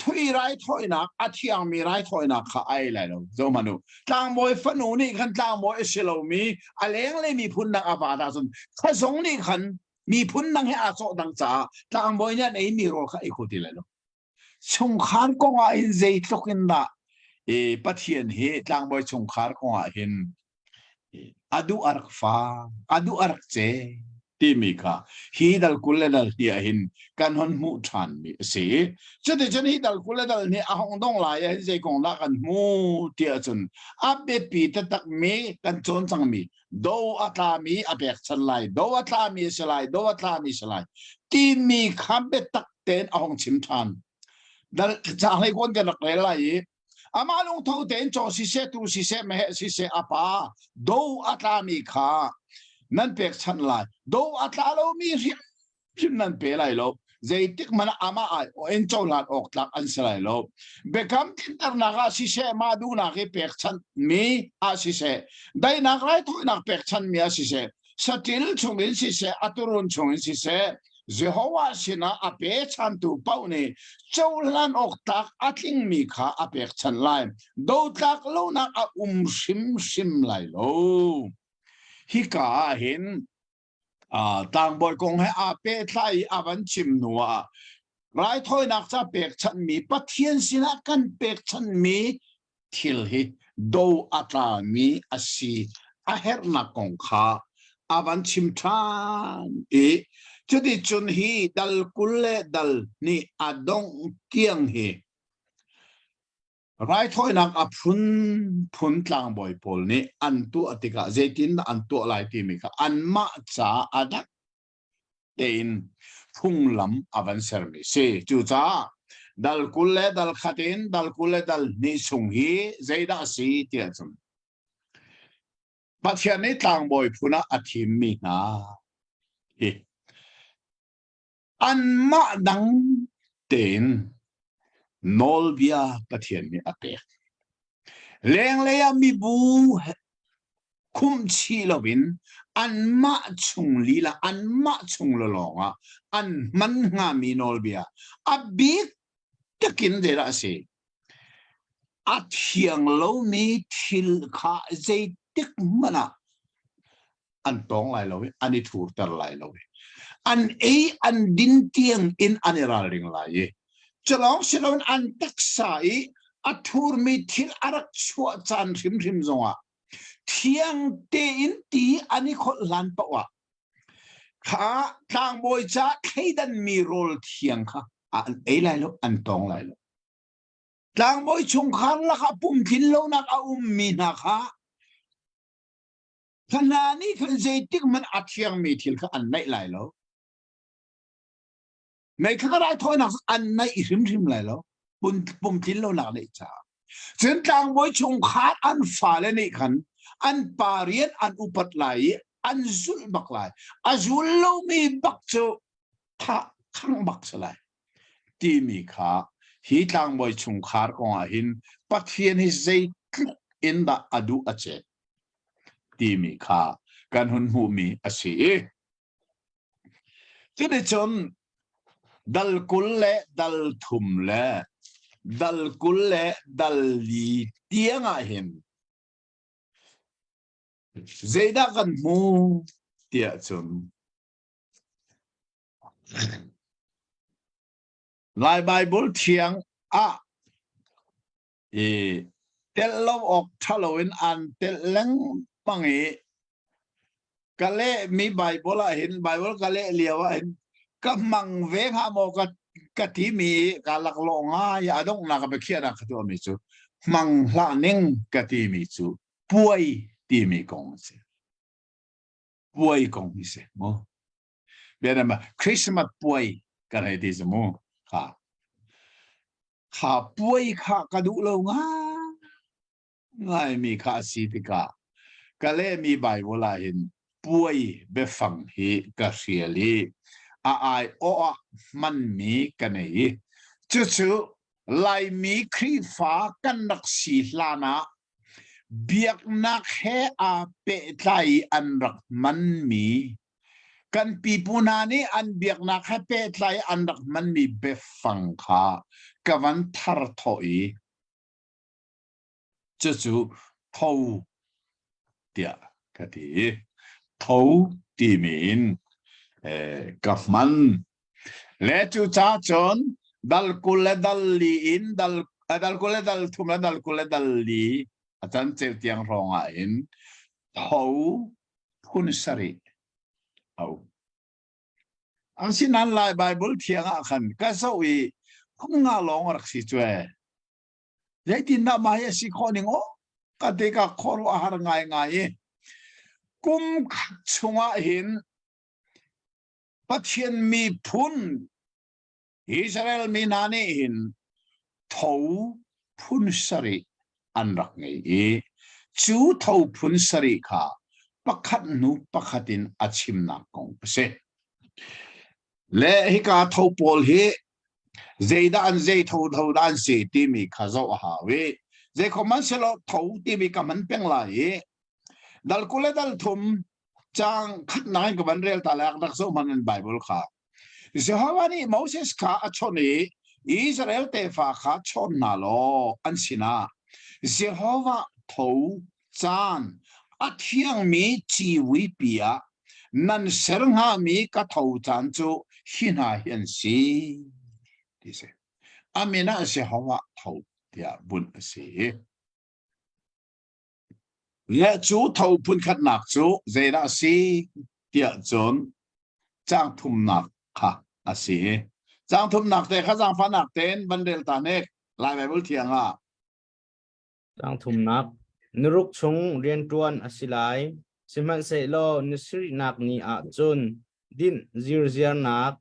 [SPEAKER 2] thui raithawinak a thiangmi raithawinak kha a ei lai lo. Zohhmanh u. Tlangbawi fanu nih khan tlangbawi a si lomi a lenglei miphun dang a vat ahcun kha zong nih khan miphun dang he aa cawh dang caah tlangbawi nih an eimi rawl kha ei kho ti lai lo. Chungkhar kong ah hin zeitluk in dah i Pathian hi tlangbawi chungkhar kong ah hin a duh a rak fa, a duh a rak ce timi kha hi dal 20 le dal hnih ah hin kan hon hmuh ṭhanmi a si. Cuticun hi dal 20 le dal hnih a hong dong lai ah hin zei kong dah kan hmu ti ahcun a biapi taktakmi kan cawn cangmi do a tlami a pekchanh lai, do a tlami a si lai, do a tlami a si lai timi kha biatak tein a hong chim ṭhan. Dal cahlei kawn kan rak rel lai i amah lungtho tein caw siseh, tu siseh, meheh siseh a pa do a tlami kha nan pekchanh lai. Do a tla lomi hrim hrim nan pe lai lo. Zeitik hmanh ah amah ai in cohlan awk tlak an si lai lo. Biakam tlinternak ah siseh, mah duhnak i pekchanhmi ah siseh, daihnak raithawinak pekchanhmi ah siseh, saṭil chungin siseh, a turun chungin siseh, Jehovah sinah a pechantu paoh nih cohlan awk tlak a tlingmi kha a pekchanh lai. Dotlak lonak a um hrimhrim lai lo. Hika ah hin tlangbawi kong he aa pehtlai i a van chim hnu ah raithawinak ca pekchanhmi Pathian sinah kan pekchanhmi thil hi do a tlami a si a herhnak kong kha a van chim ṭhan i cuticun hi dal 20 le dal hnih a dongh tiang hi Raithawinak a phunphun tlangbawi pawl nih an tuah tikah zeitindah an tuah lai timi kha anmah ca a dak tein phunglam a van sermi si. Cucaah dal 20 le dal khat in dal 20 le dal hnih chung hi zeidah a si tiah cun Pathian nih tlangbawi phun ah a thimmi hna hi Anmah dang tein nawlbia Pathian nih a pek. Lenglei ah mibu khumh chih loin anmah chung lila anmah chung lawng ah an hman hngami nawlbia a bik takin zeidah a si? A thiang lomi thil kha zeitik hmanh ah an tawng lai lo i an i thurter lai lo i an ei an din tiang in an i ralring lai i culawng siloin an taksa i a thurmi thil a rak chuah caan hrimhrim zongah thiang tein ti an i kholh hlan paoh ah kha tlangbawi ca thleidanmi rawl thiang kha an ei lai lo an tawng lai lo tlangbawi chungkhar lakah pumtlin lonak a ummi hna kha Kha hna nih khan zeitik hmanh a thiangmi thil kha an naih lai lo. Mei kha raithawinak an naih hrimhrim lai lo. Pumtlin lonak neih caah. Cun tlangbawi chungkhar an fale nih khan an pa rian an upat lai i an zulh bak lai. A zul lomi bak cu thah khang bak si lai. Timi kha hi tlangbawi chungkhar kong ah hin Pathian hi zeitluk in dah a duh a chet timi kha kan hun hmuhmi a si i cuticun dal 20 le dal thum le dal 20 le dal li tiang ah hin zeidah kan hmu tiah cun Lai Baibal thiang ah i telh lo awk ṭha loin aan telh lengmang i ka lehmi Baibal ah hin Baibal ka leh lio ah hin ka hmang ve hnga maw ka. Ka timi ka laklawh ngai a donghnak a biakhiahnak ka tuahmi cu hmang hlah ning ka timi cu puai timi kong a si. Puai kong hi si mu. Bianama Christmas puai kan hei ti cu mu. Kha. Kha puai kha ka duh lo ngai. Ngaimi kha a si tikah ka lehmi Baibal ah hin puai biafang hi ka hrial i a aiawh ah hmanmi ka nei i cucu Laimi Khrihfa kan rak si hlan ah biaknak he aa pehtlai i an rak hmanmi kan pipu hna nih an biaknak he pehtlai an rak hmanmi biafang kha ka van thar thawh i Cucu tho tiah ka ti. Tho timi in ka hman. Le cucaah cun dal 20 le dal li in dal, dal 20 le dal thum le dal 20 le dal li a canceu tiang hrawng ah hin tho phun sarih a um. Asinain Lai Baibal thiang ah khan ka zoh i phung nga lawng a rak si cu ee. Zeitindah mah hi a si khawh ning aw ka ti ka khuaruah a har ngaingai i kum khat chungah hin Pathian miphun Israel mi hna nih hin tho phun sarih an rak ngei i cu tho phun sarih kha pakhat hnu pakhat in a chimnak kong a si. Le hika tho pawl hi zeidah an zei tho tho dah an si timi kha zoh a hau i zeikhom an selaw tho timi ka hman peng lai i dal 20 le dal thum cang khatnak in ka van rel ta lai rak zoh hman an Bible kha Jehovah nih Moses kha a chawnh i Israel tefa kha chawn hna law an sinah Jehovah tho caan a thiangmi civuipi ah nan ser hngami ka tho caan cu hi hna hi an si ti si. A min ah Jehovah tho tiah bunh a si. Le cu tho phunkhatnak cu zeidah a si tiah cun caang thumnak kha a si. Caang thumnak te kha zaangfahnak tein van rel ta hnik Lai Baibal thiang ah.
[SPEAKER 1] Caang thumnak Niruk chung rianṭuan a si lai, sihmanhsehlaw ni sarihnak ni ah cun dinh zirziarnak,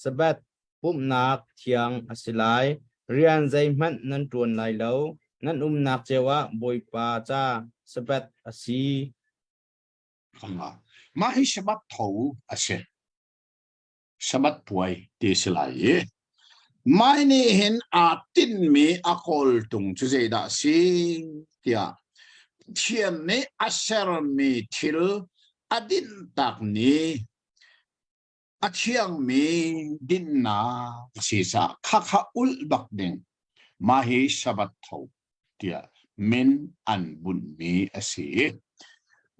[SPEAKER 1] Sabbath pumhnak thiang a si lai. Rian zeihmanh nan ṭuan lai lo. Nan umnak cio ah Bawipa ca Sabbath a si.
[SPEAKER 2] Mah hi Sabbath tho a si. Sabbath puai ti a si lai i mah nih hin aa tinhmi a kawltung cu zeidah a si tiah Pathian nih a sermi thil a dinhtak ni a thiangmi dinnak a si caah khakha ulh bak ding mah hi Sabbath tho tiah min an bunhmi a si.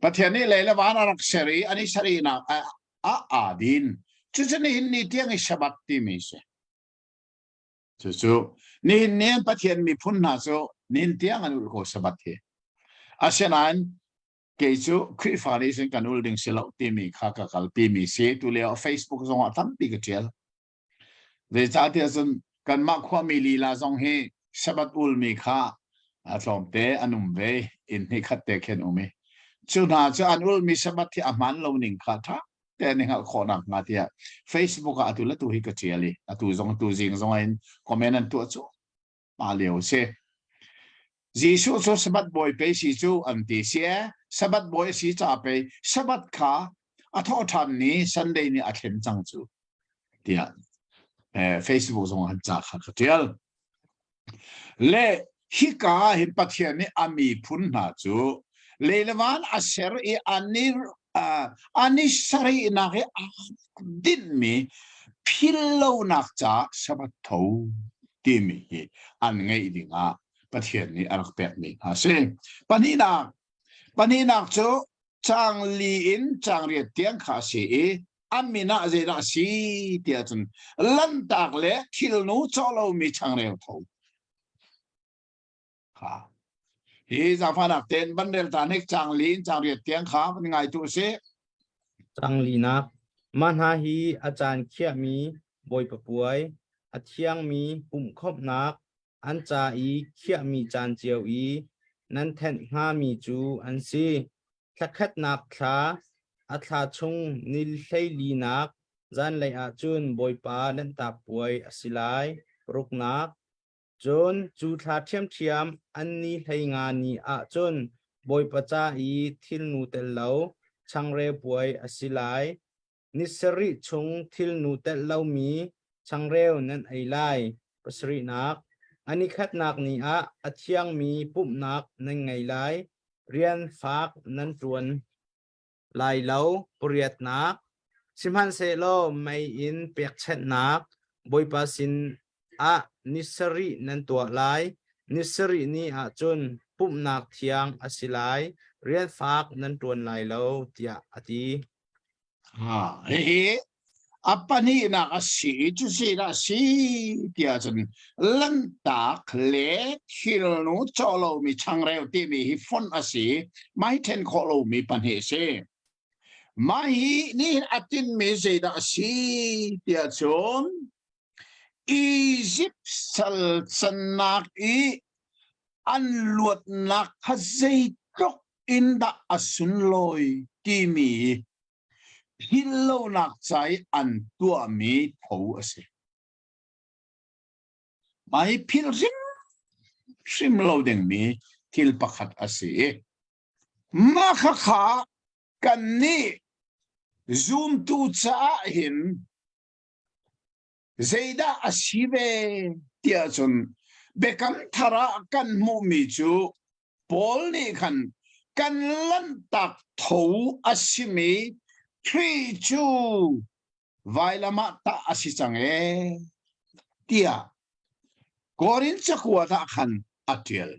[SPEAKER 2] Pathian nih lei le van a rak ser i an i sarihnak ah aa din. Cucu nihin ni tiang i Shabbat timi si. Cucu nihin ni an Pathian miphun hna cu nihin tiang an ulh ko Shabbat hi. Asinain kei cu Khrihfa nih cun kan ul ding si lo timi kha ka kalpi mi si. Tu lio Facebook zong ah tampi ka ṭial. Zeicahtiah cun kanmah khuami lila zong hi Sabbath ulmi kha a tlawmte an um ve inn hnih khat te khin um i cu hna cu an ulmi Sabbath hi a hmaan lo ning kha ṭha tein i hngalh khawh nakhnga tiah Facebook ah atu le tu hi ka ṭial i atu zong tu zing zong in comment an tuah cu pa lio a si. Jesuh cu Sabbath bawi pei si cu an ti si e Sabbath bawi a si ca pei Sabbath kha a thawh ṭhan ni Sunday ni a thlen cang cu tiah Facebook zong an ca kha ka ṭial. Le hika ah hin Pathian nih a miphun hna cu lei le van a ser i an i sarihnak i aa dinhmi philhlonak caah Sabbath tho timi hi an ngeih dingah Pathian nih a rak pekmi hna a si. Pahnihnak, pahnihnak cu caang li in caang riat tiang kha a si i a min ah zeidah a si tiah cun lanhtak le thilnu cawh lomi changreu tho kha hi zaangfahnak tein van rel ta hnik caang li in caang riat tiang kha van ngai tu si.
[SPEAKER 1] Caang linak mah hna hi a caan khiahmi Bawipa puai. a thiangmi pumhkhawmhnak an ca i khiahmi caan cio i nan thenh hngami cu an si. Thla khatnak thla, a thla chung ni hleilinak zanlei ah cun Bawipa Lanhtak Puai a si lai. Paruknak, Cun cu thla ṭhiamṭhiam an ni 15 ni ah cun Bawipa ca i thilnu tel lo changreu puai a si lai. Ni sarih chung thilnu telh lomi changreu nan ei lai. Pasarihnak, a nikhatnak ni ah a thiangmi pumhnak nan ngei lai. Rian fak nan ṭuan lai lo. Pariatnak, sihmanhsehlaw mei in pekchanhnak Bawipa sin ah ni sarih nan tuah lai. Ni sarih ni ah cun pumhnak thiang a si lai. Rian fak nan ṭuan lai lo, tiah a ti.
[SPEAKER 2] Ha, hihi a pahnihnak a si cu zeidah a si tiah cun lanhtak le thilnu cawh lomi changreu timi hi fonh a si mah hi ṭhen khawh lomi pahnih a si. Mah hi nih a tinhmi zeidah a si tiah cun Izipt sal cannak i an luatnak kha zeitluk in dah a sunlawi timi philhlonak ca i an tuahmi tho a si. Mah hi philh hrimhrim lo dingmi thil pakhat a si i mah khakha kannih zumtu caah hin Zeidah a si ve tiah cun Biakam Thar ah kan hmuhmi cu Paul nih khan kan lanhtak tho a simi Khrih cu vailam ah tah a si cang ee tiah Korin cakuat ah khan a ṭial.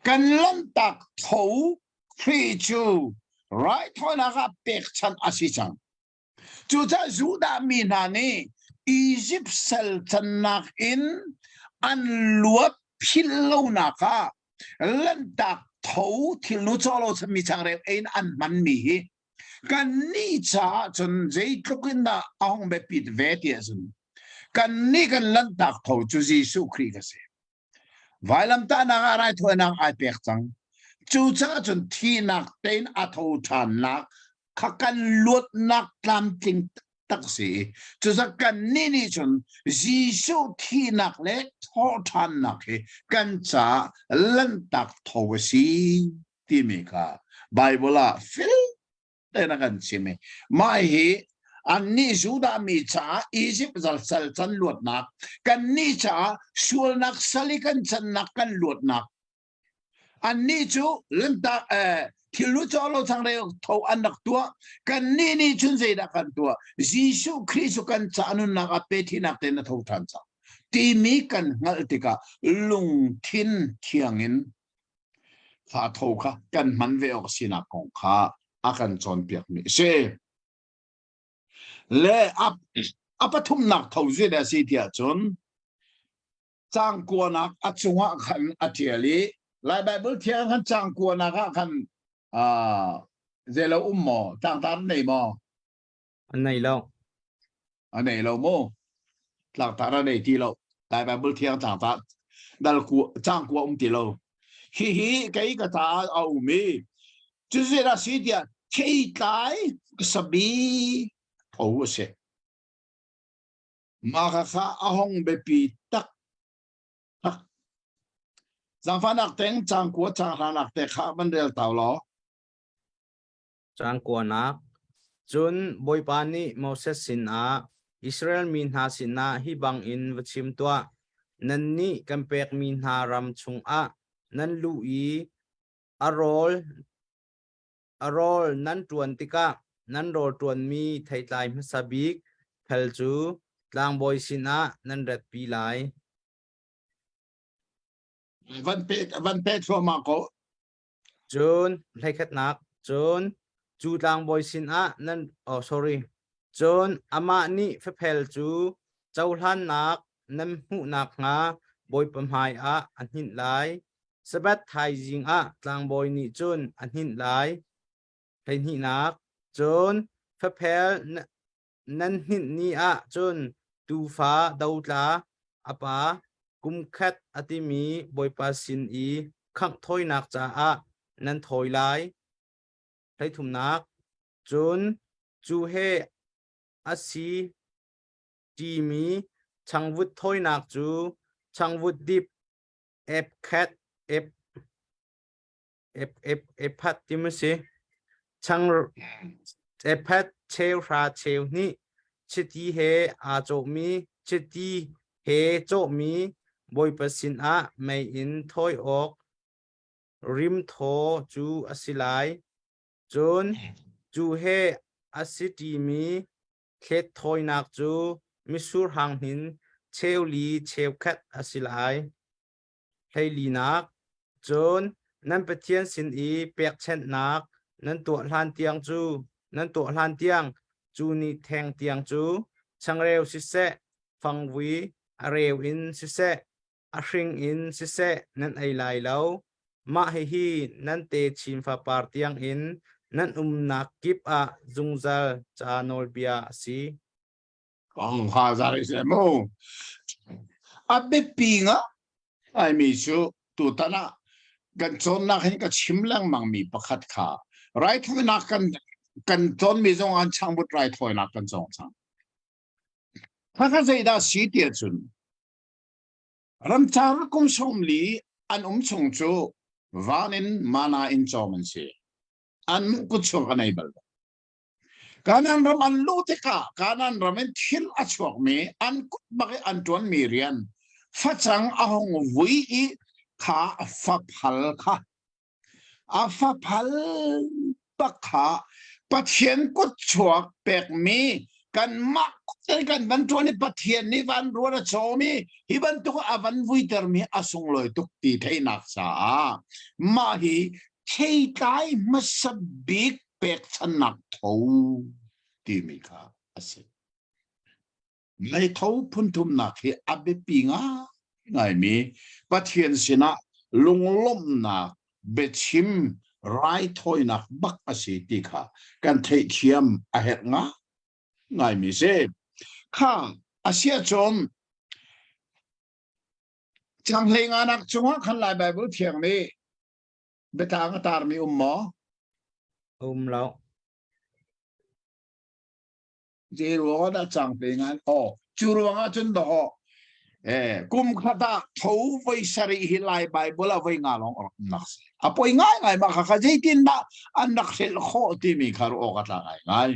[SPEAKER 2] Kan lanhtak tho Khrih cu raithawinak ah pekchanh a si cang. Cucaah Judah mi hna nih Izipt sal cannak in an luat philh lonak ah lanhtak tho thilnu cawlo mi changreu ei in an hmanmi hi kannih caah cun zeitluk in dah a hung biapit ve ti ahcun kannih kan lanhtak tho cu Jesuh Khrih ka si. Vailamtahnak ah raithawinak ai pek cang. Cucaah cun thihnak tein a tho ṭhannak kha kan luatnak tlamtling tak si. Cucaah kannih nih cun Jesuh thihnak le thawhṭhannak hi kan caah lanhtak tho a si timi kha Baibal ah fel tein a kan chim i mah hi annih Judah mi caah Izipt sal can luatnak kannih caah sualnak sal i kan cannak kan luatnak annih cu lantak eh, thil lu caw lo changreu tho an rak tuah kannih nih cun zeidah kan tuah Jesuh Khrih cu kan ca nunnak a pe thinak tein a tho ṭhan cang timi kan hngalh tikah lungthin thiang in Fa tho kha kan hman ve awk sinak kong kha a kan cawnpiakmi a si. Le a, a pathumnak tho zit a si tiah cun caang kuanak a cungah khan a ṭial i Lai Baibal thiang khan caang kuanak ah khan uh, zeilo um maw tlangtar nei maw
[SPEAKER 1] An nei lo.
[SPEAKER 2] A nei lo mu. Tlangtar a nei ti lo. Lai Bible thiang tlangtar dal ku cang kua um ti lo. Hi hi kei ka ta a um i cuzi ra si tiah theitlai sabi tho a si. Mah kha kha a hong biapi tak tak. Zaangfahnak teng cang kua cang hranak te kha van rel tau law.
[SPEAKER 1] Caang kuanak. Cun Bawipa nih Moses sinah, Israel mi hna sinah hi bangin va chim tuah, Nannih kan pekmi hna ram chungah nan luh i a rawl a rawl nan ṭuan tikah nan rawl ṭuanmi theitlai hmasa bik phel cu tlangbawi sinah nan ratpi lai.
[SPEAKER 2] Van pe van pe thluahmah ko.
[SPEAKER 1] Cun hleikhatnak cun cu tlangbawi sinah nan oh sorry cun amah nih faphel cu cohlannak nan hmuh nakhnga Bawipa hmaiah a hninh lai. Sabbath thaizing ah tlangbawi nih cun a hninh lai. Hleihnihnak cun faphel nan hninh ni ah cun. Tuufa dotla a pa kum khat a timi Bawipa sin i khangh thawinak caah nan thawi lai. Hleithumnak, cun cu he a si ṭimi changvut thawinak cu changvut dip ep khat ep ep ep ephat ti mu si chang ephat cheu hra cheu hnih chiti he aa cawhmi chiti he cawhmi Bawipa sinah mei in thawi awk rimthaw cu a si lai. Cun cu he a si ṭimi thlet thawinak cu mitsur hang hnin cheu li cheu khat a si lai. Hleilinak, cun nan Pathian sin i pekchanhnak nan tuah hlan tiang cu nan tuah hlan tiang cu ni theng tiang cu changreu siseh, fangvui a reu in siseh, a hring in siseh nan ei lai lo. Mah hihi nan techin fapar tiangin nan umnak kip ah zungzal ca nawlbia a si.
[SPEAKER 2] Kong ha zari se mu. A biapi nga ngaimi cu tutan ah kan cawnnak hin ka chim lengmang mi pakhat kha raithawinak kan kan cawnmi zong an changvut raithawinak kan cawng cang. Khakha zeidah si ti ahcun ramcar kum 40 an um chung cu van in mana in cawm an si. An kut chuak an ei bal lo. Kanaan ram an luh tikah Kanaan ram in thil a chuakmi an kut bak i an ṭuanmi rian facang a hung vui i kha faphal kha a faphal bak kha Pathian kut chuak pekmi kanmah kut kan van ṭuan i Pathian nih van ruan a cawm i hi bantuk a van vuitermi a sunglawi tuk ti theihnak caah mah hi theitlai hmasa bik pekchannak tho timi kha a si. Meitho phunthumnak hi a biapi ngaingaimi Pathian sinah lunglawmhnak biachim raithawinak bak a si ti kha kan theihthiam a herh ngaimi si. Kha a si ahcun Canghlei nganak cungah khan Lai Baibal Thiang nih biatlang a tarmi um maw?
[SPEAKER 1] Um lo.
[SPEAKER 2] Zei ruangah dah cang pe ngan? Aw, cu ruangah cun dawh eh kum khat ah tho voi sarih hi Lai Bible ah voi nga lawng rak nak si. A poi ngai ngai ma kha kha zeitin dah an rak hrelh khawh timi kha ru awk a tla ngai ngai.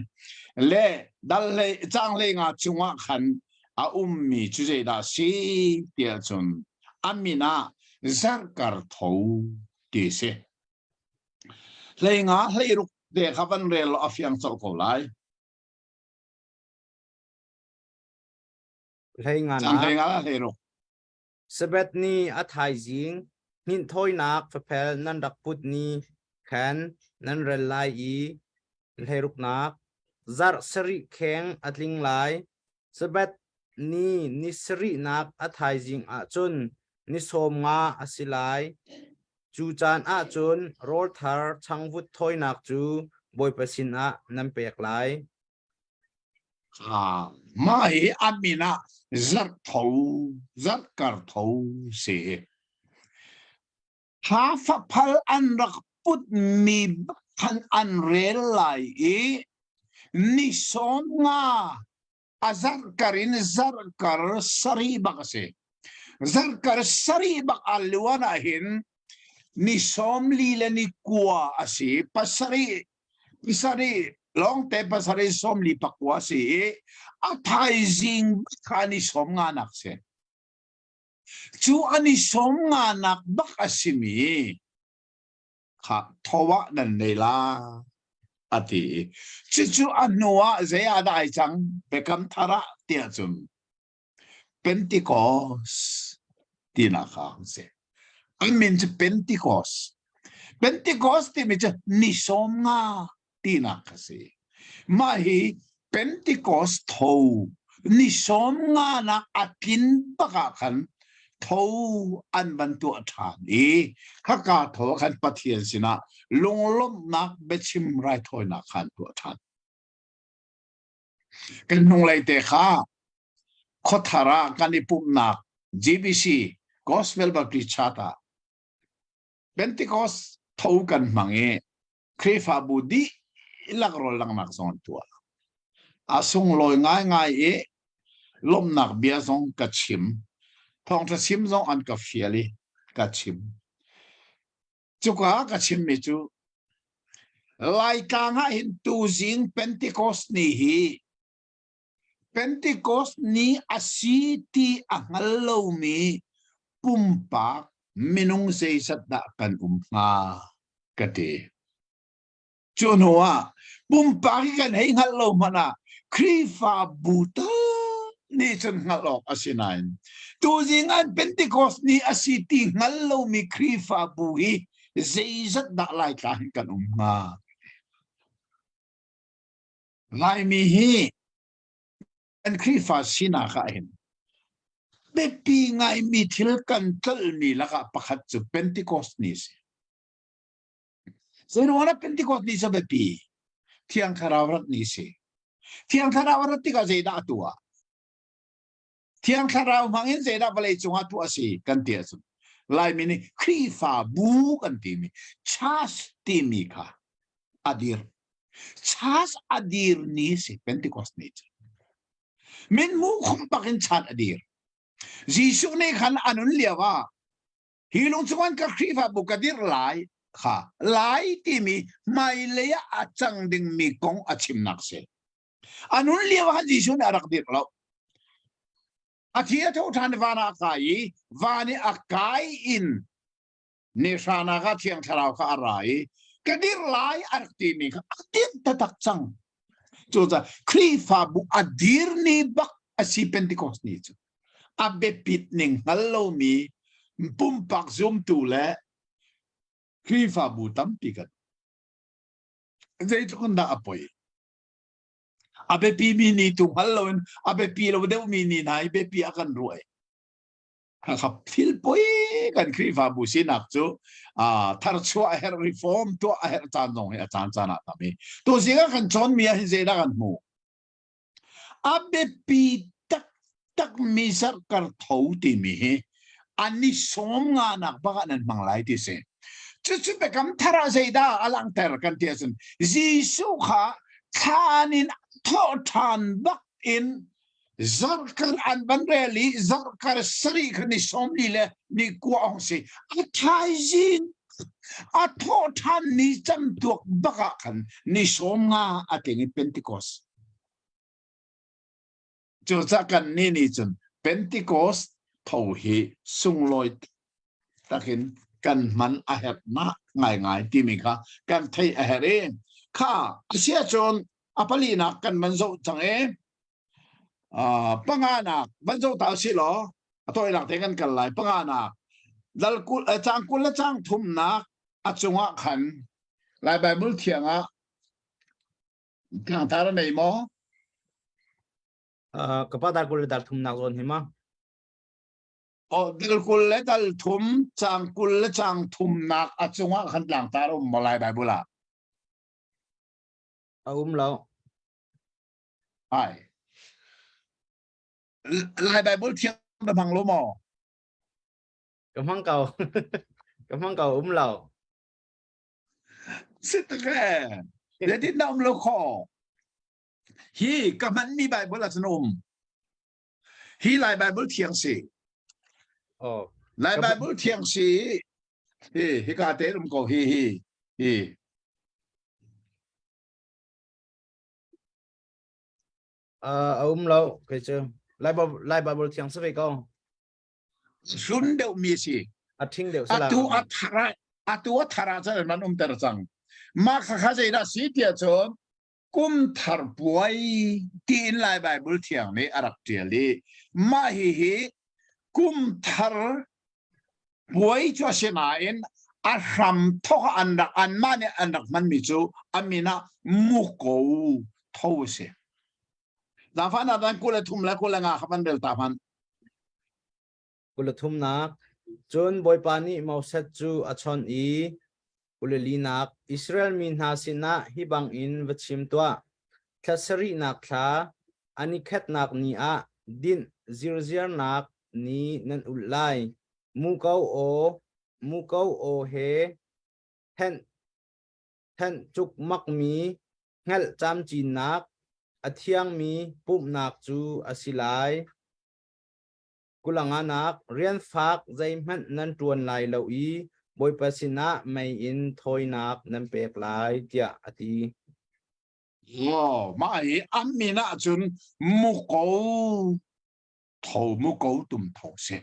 [SPEAKER 2] Le dal hlei cang hlei nga cungah khan a ummi cu zeidah si tiah cun a min ah zarkar tho ti si. Hlei nga hlei ruk te kha van rel law a fiang colh ko lai.
[SPEAKER 1] Hlei nga
[SPEAKER 2] Cang hlei nga hlei ruk.
[SPEAKER 1] Sabbath ni a thaizing hninh thawinak faphel nan rak put ni khan nan rel lai i hleiruknak zarh sarih kheng a tling lai. Sabbath ni ni sarihnak a thaizing ahcun ni sawm nga a si lai. Cu caan ahcun rawl thar changvut thawinak cu Bawipa sinah nan pek lai.
[SPEAKER 2] Ah, mah hi a min ah zarh tho, zarh kar tho si. Thla faphal an rak putmi khan an rel lai i ni sawm nga a zarhkar in zarhkar sarih bak a si. Zarhkar sarih bak a luan ah hin ni 40 le ni kua a si. Pasarih pasarih lawngte pasarih 49 a si i a thaizing kha ni sawm nga nak si. Cu an i sawm nga nak bak a simi kha tho ah nan nei la a ti. Cucu a hnu ah zei ah dah ai cang Biakam Thar ah tiah cun Pentecost tinak kha a si. An min cu Pentecost. Pentecost timi cu ni sawm nga tinak a si. Mah hi Pentecost tho ni sawm nga nak a tlin bak ah khan tho an van tuah ṭhan i khaka tho ah khan Pathian sinah lunglawmhnak biachim raithawinak kha an tuah ṭhan. Kan hnunglei te kha. Khuathar ah kan i pumhnak GBC Gospel Baptist Church ah Pentecost tho kan hmang i Khrihfabu dihlak rawl langhnak zong an tuah. A sunglawi ngaingai i lawmhnak bia zong ka chim. Thawngṭha chim zong an ka fial i ka chim. Cuka ka chimmi cu Laitlang ah hin tuzing Pentecost ni hi Pentecost ni a si ti a hngal lomi pumpak minung zeizat dah kan um hnga ka ti. Cu hnu ah pumpak hi kan hei hngalh lo hmanh ah Khrihfabu tal nih cun hngalh awk a si nain tuzing an Pentecost ni a si ti hngal lomi Khrihfabu hi zeizat dah Laitlang hin kan um hnga? Laimi hi kan Khrihfa sinak ah hin biapi ngaimi thil kan tlolhmi lakah pakhat cu Pentecost ni a si. Zeiruang ah Pentecost ni cu biapi? Thiang Thlarau rat ni si. Thiang Thlarau rat tikah zeidah a tuah? Thiang Thlarau hmang in zeidah vawlei cungah tuah a si kan ti ahcun Laimi nih Khrihfabu kan timi church timi kha a dir. Church a dir ni si Pentecost ni cu. Min mu khum bak in chan a dir. Jesuh nih khan a nun lio ah hi lung cungan ka Khrihfabu ka dir lai kha lai timi hmailei ah a cang dingmi kong a chimnak si. A nun lio ah Jesuh nih a rak dirh lo. A thi a tho ṭhan van ah a kai i van i a kai in nehranak ah Thiang Thlarau kha a ra i ka dirh lai a rak timi kha a dirh taktak cang. Cucaah Khrihfabu a dir ni bak a si Pentecost ni cu. A biapit ning hngal lomi pumpak zumtu le Khrihfabu tampi kan zeitluk in dah a poi. A biapi mi ni tu hngal loin a biapi lo deuhmi ni hna hi biapi a kan ruah i kha thil poi kan Khrihfabu sinak cu tharchuah a herh reform tuah a herh caan zong hi a caan caan ah tam i tuzing ah kan cawnmi ah hin zeidah kan hmuh A biapi taktakmi zarhkar tho timi hi an i sawm nganak bak ah nan hmang lai ti si. Cucu biakam thar ah zeidah a langhter kan ti ahcun Jesuh kha thlan in thawh ṭhan bak in zarhkar an van rel i zarhkar sarih kha ni sawmli le ni kua hong si. A thaizing a thawh ṭhan ni camtuak bak ah khan ni sawm nga a tling i Pentecost. Cucaah kan nih nih cun Pentecost tho hi sunglawi takin kan hman a herhnak ngaingai timi kha kan theih a herh i kha a si ahcun a palinak kan van zoh cang i panganak van zoh ta usih law a tawinak te kan kal lai panganak dal kul cang kul le cang thumnak a cungah khan Lai Bible thiang ah Tlangtar a nei maw?
[SPEAKER 1] Ka pa dar kul le dar thumnak zawn hi ma?
[SPEAKER 2] Oh, dal kul le dal thum, cang kul le cang thumnak a cungah khan tlangtar um maw Lai Bible ah?
[SPEAKER 1] A um lo.
[SPEAKER 2] Ai. Lai Bible thiang na hmang lo maw?
[SPEAKER 1] Ka hmang ko. Ka hmang ko um lo.
[SPEAKER 2] Si tak e. Zeitin dah um lo kho? Hi ka hmanmi Bible ah cun um. Hi Lai Bible thiang si.
[SPEAKER 1] Oh.
[SPEAKER 2] Lai Bible thiang si. Hi hika te um ko hi hi hi.
[SPEAKER 1] Uh, a um lo kei cu Lai Bible Lai Bible thiang si ve ko.
[SPEAKER 2] Hlun deuh mi si.
[SPEAKER 1] A ṭhing deuh
[SPEAKER 2] Atu a thar atu a thar ah cun an umter cang. Mah kha kha zeidah si tiah cun kum thar puai tiin Lai Bible thiang nih a rak ṭial i mah hihi kum thar puai cu a si nain a hram thawk an rak anmah nih an rak hmanmi cu a min ah muko tho a si. Zaangfahnak dan 23 le 25 kha van rel ta hmanh.
[SPEAKER 1] Kul le thumnak Cun Bawipa nih Moses cu a chawnh i 24 Israel mi hna sinah hi bangin va chim tuah. Thla sarihnak thla, a ni khatnak ni ah dinh. zirziarnak ni nan ulh lai. Muko aw, muko aw he thenh thenh cukmakmi hngalh camcinnak, a thiangmi pumhnak cu a si lai. Kulanganak rian fak zeihmanh nan ṭuan lai lo i Bawipa sinah mei in thawinak nan pek lai, tiah a ti.
[SPEAKER 2] Aw, mah hi an min ahcun muko tho muko tum tho si.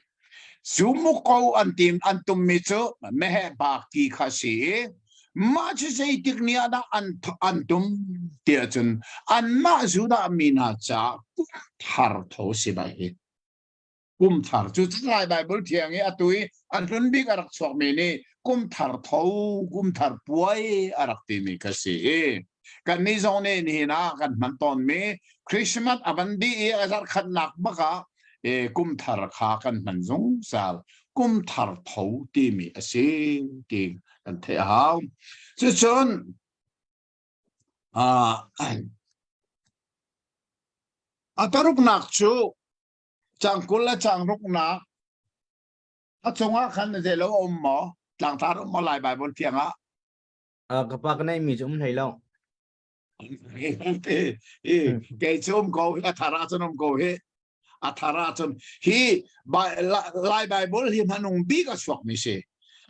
[SPEAKER 2] Cu muko an tim an tummi cu meheh ba ki kha si i mah cu zeitik ni ah dah an an tum tiah cun anmah Judah mi hna caah kum thar tho si bai hi. Kum thar cu Lai Bible thiang i atu i a hlun bik a rak chuakmi nih kum thar tho kum thar puai a rak timi kha si i kannih zong nih nihin ah kan hman tawnmi Christmas a van dih i a zarhkhatnak bak ah e, kum thar kha kan hman zungzal kum thar tho timi a si ti kan theih a hau. Cucun uh, a paruknak cu Cang 20 le cang ruknak a cungah khan zei lo a um maw? Tlangtar um maw Lai Baibal thiang ah?
[SPEAKER 1] Ka pa ka neihmi cu um hlei lo.
[SPEAKER 2] Kei cu um ko hi a thar ahcun um ko hi a thar ahcun hi Lai Baibal hi hmanung bik a chuakmi si.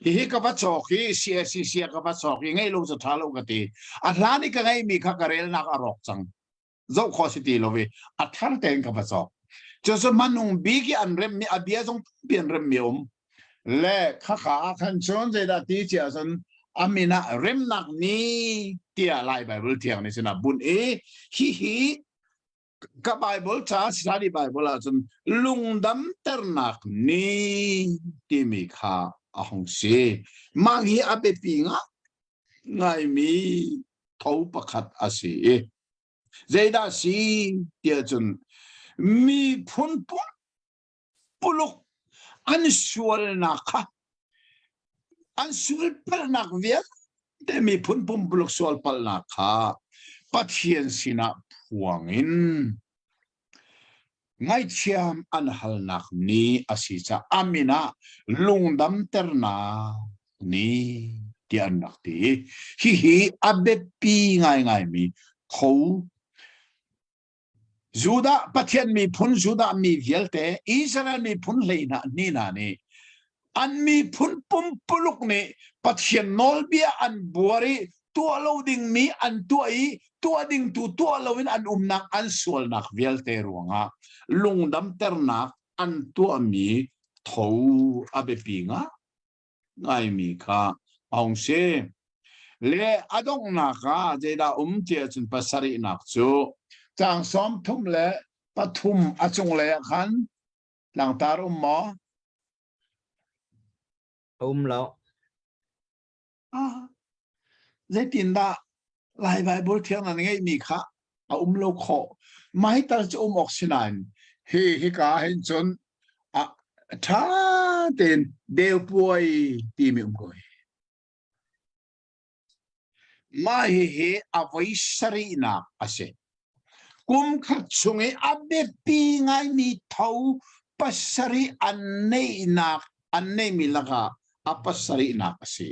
[SPEAKER 2] Hihi ka va cawk hi CSCC ka va cawk i ngei lo cu ṭha lo ka ti. A hlan i ka ngeihmi kha ka relnak a rawk cang. Zoh khawh si ti lo i a thar tein ka va cawk. Cucu hmanung bik i an remmi a bia zong tampi an remmi um. Le khakha ah khan cun zeidah ti cia cun a min ah remnak ni tiah Lai Bible thiang nih cun a bunh i hihi ka Bible ca study Bible ah cun lungdamternak ni timi kha a hung si. Mah hi a biapi nga ngaimi tho pakhat a si i zeidah si tiah cun miphun puluk an sualnak kha an sual palhnak vialte miphun pumpuluk sual palhnak kha Pathian sinah phuang in Ngaihthiam an halnak ni a si caah a min ah lungdamternak ni tiah an rak ti. Hihi a biapi ngaingaimi tho Judah Pathian miphun Judah mi vialte Israel miphun hlei hna ni hna nih An miphun pumpuluk nih Pathian nawlbia an buar i tuah lo dingmi an tuah i tuah ding tu tuah loin an umnak an sualnak vialte ruangah lungdamternak an tuahmi tho a biapi ngaimi kha a hung si. Le a donghnak ah zeidah um ti ahcun pasarihnak cu caang 33 a cunglei ah khan Tlangtar um maw?
[SPEAKER 1] A um lo.
[SPEAKER 2] Ah, zeitindah Lai Baibal thiang nan ngeihmi kha a um lo khawh. Mai tal cu um awk si nain hi hika hin cun a ṭha tein deupuai timi um ko hi. Mah hihi a voi sarihnak a si. Kum khat chung i a biapi ngaimi tho pasarih an neihnak an neihmi lakah a pasarihnak a si.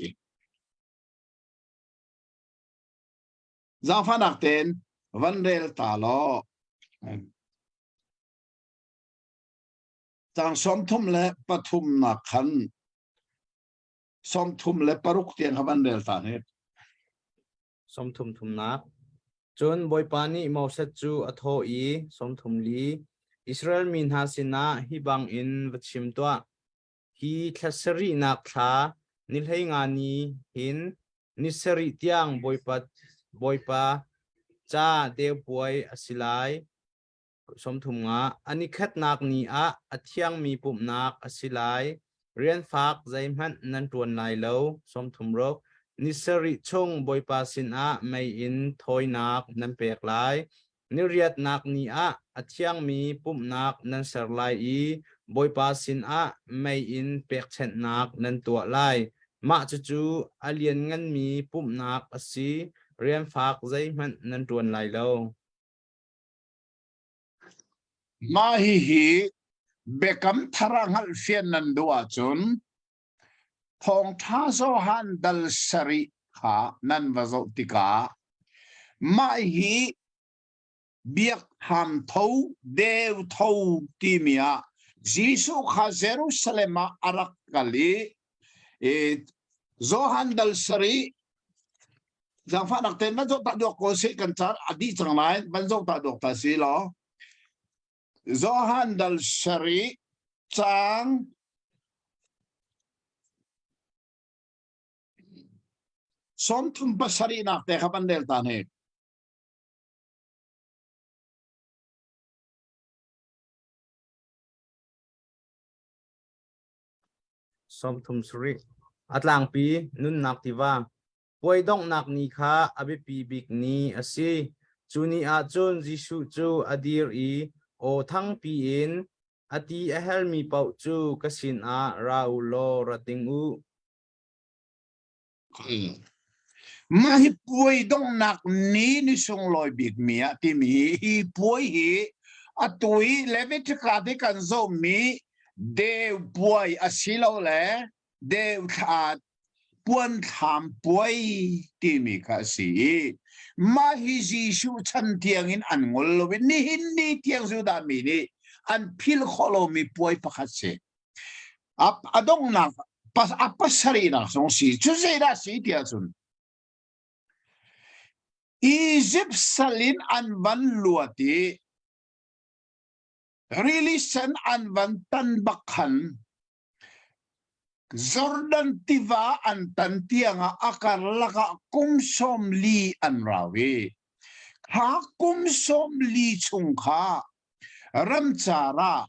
[SPEAKER 2] Zaangfahnak tein van rel ta law Caang 33 khan 36 tiang kha van rel ta hnik.
[SPEAKER 1] 30 thumnak. Cun Bawipa nih Moses cu a thawh i 34 Israel mi hna sinah hi bangin va chim tuah. Hi thla sarihnak thla ni 15 ni hin ni sarih tiang Bawipa Bawipa ca deu puai a si lai. 30 a nikhatnak ni ah a thiangmi pumhnak a si lai. Rian fak zeihmanh nan ṭuan lai lo. 36 Ni sarih chung Bawipa sinah mei in thawinak nan pek lai. Ni riatnak ni ah a thiangmi pumhnak nan ser lai i Bawipa sinah mei in pekchanhnak nan tuah lai. Mah cucu a liannganmi pumhnak a si. Rian fak zeihmanh nan ṭuan lai lo.
[SPEAKER 2] Mah hihi. Biakam thar ah hngalhfian nan duh ahcun Thawngṭha Johan dal sarih kha nan va zoh tikah mah hi biakthlam tho deu tho timi ah Jesuh kha Jerusalem ah a rak kal i Johan dal sarih zaangfahnak tein van zoh ta duak ko sih kan caan a dih cang lai van zoh ta duak ta si law Johan dal sarih caang 37 nak te kha van rel ta ne.
[SPEAKER 1] 37. A tlangpi nunnak tiva puai donghnak ni kha a biapi bik ni a si. Cu ni ah cun Jesuh cu a dir i aw thangpi in a ti a helmi paoh cu ka sinah ra u law ra ting u.
[SPEAKER 2] Mah hi puai donghnak ni ni sunglawi bikmi ah timi hi puai hi atu i Leviticus i kan zohmi deu puai asilole deu thla puanthlam puai timi kha a si i mah hi Jesuh chan tiangin an ngol lo i nihin ni tiang Judah mi nih an philh khawh lomi puai pakhat si. A donghnak a pasarihnak zong si cu zeidah si ti ahcun Egypt sal in an van luat i rili sen an van tan bak khan Jordan tiva an tan tiangah a karlak ah kum 40 an rau i kha kum 40 chung kha ramcar ah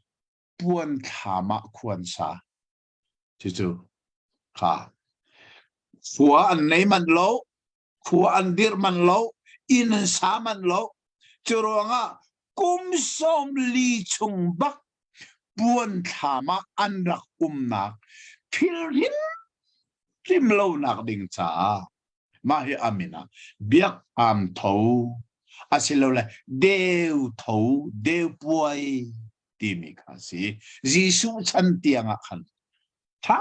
[SPEAKER 2] puan thlam ah khuan sa. Cucu kha khua an nei manh lo, khua an dirh manh lo, inn an sa manh lo. Cu ruangah kum 40 chung bak puan thlam ah an rak umnak thil hrimhrim lonak ding caah mah hi a min ah biakam tho asilole deu tho deu puai timi kha a si. Jesuh chan tiang ah khan ṭha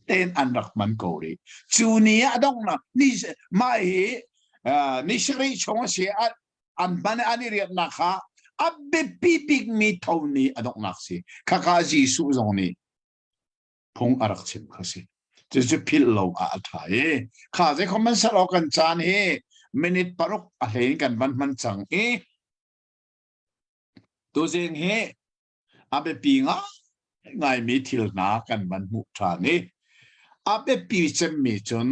[SPEAKER 2] tein an rak hman ko rih. Cu ni ah donghnak ni mah hi ni sarih chung a si an hman an i rianhnak kha a biapi bikmi tho ni a donghnak si. Khakha Jesuh zong nih phung a rak chim kha si. Cucu philh lo ah a ṭha i kha zei khom man sal kan caan hi minute paruk a hlei in kan van hman cang i Tuzing hi a biapi ngaingaimi thil hna kan van hmuh ṭhan i a biapi cemmi cun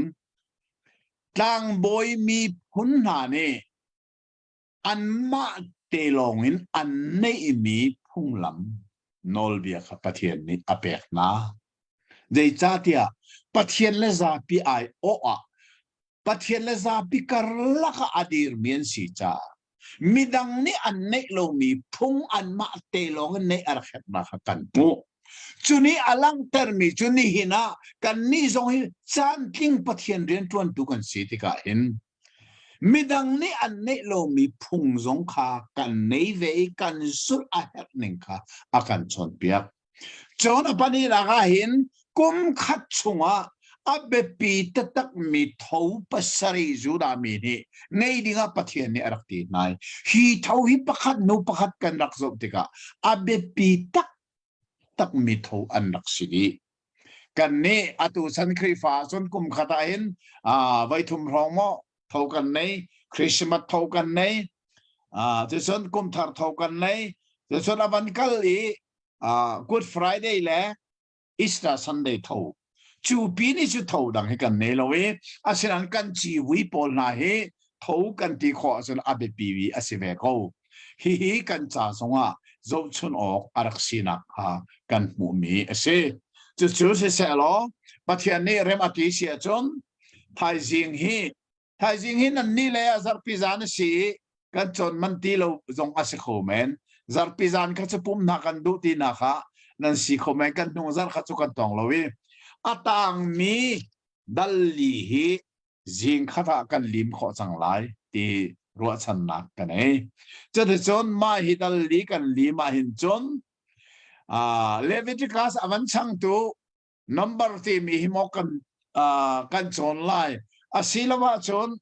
[SPEAKER 2] tlangbawi miphun hna nih anmah te lawngin an neihmi phunglam nawlbia kha Pathian nih a pek hna. Zeicahtiah Pathian le zapi aiawh ah Pathian le zapi karlak ah a dirmi an si caah midang nih an neih lomi phung anmah te lawng in neih a rak herhnak kha kan hmuh. Cu nih a langhtermi cu nihin ah kannih zong hi caantling Pathian rianṭuantu kan si tikah hin midang nih an neih lomi phung zong kha kan nei ve i kan zulh a herh ning kha a kan cawnpiak. Cun a pahnihnak ah hin kum khat chungah a biapi taktakmi tho pasarih Judah mi nih ngei dingah Pathian nih a rak ti hna. Hi tho hi pakhat hnu pakhat kan rak zoh tikah a biapi taktakmi tho an rak si dih. Kan nih atu chan Khrihfa cun kum khat ah hin voi thum hrawng maw tho kan nei, Christmas tho kan nei, cucun kum thar tho kan nei, cucun a van kal i Good Friday le Easter Sunday tho cu pi ni cu tho dang hi kan nei lo i asinain kan civui pawl hna hi tho kan ti khawh ahcun a biapi mi a si ve ko hihi kan ca zongah zohchun awk a rak sinak kha kan hmuhmi a si cucu siseh law Pathian nih rem a ti si ahcun thaizing hi Thaizing hi nan ni le ah zarhpi zan a si i kan cawn man ti lo zong a si kho men. Zarhpi zan kha cu pum hna kan duh tinak ah nan si kho men. Kan hnung zarh kha cu kan tong lo i a tangmi dalli hi zing khat ah kan lim khawh cang lai ti ruahchannak ka nei. Cuticun mah hi dalli kan lim ahhin cun. Leviticus a van changtu number timi hi maw kan kan cawn lai asiloah cun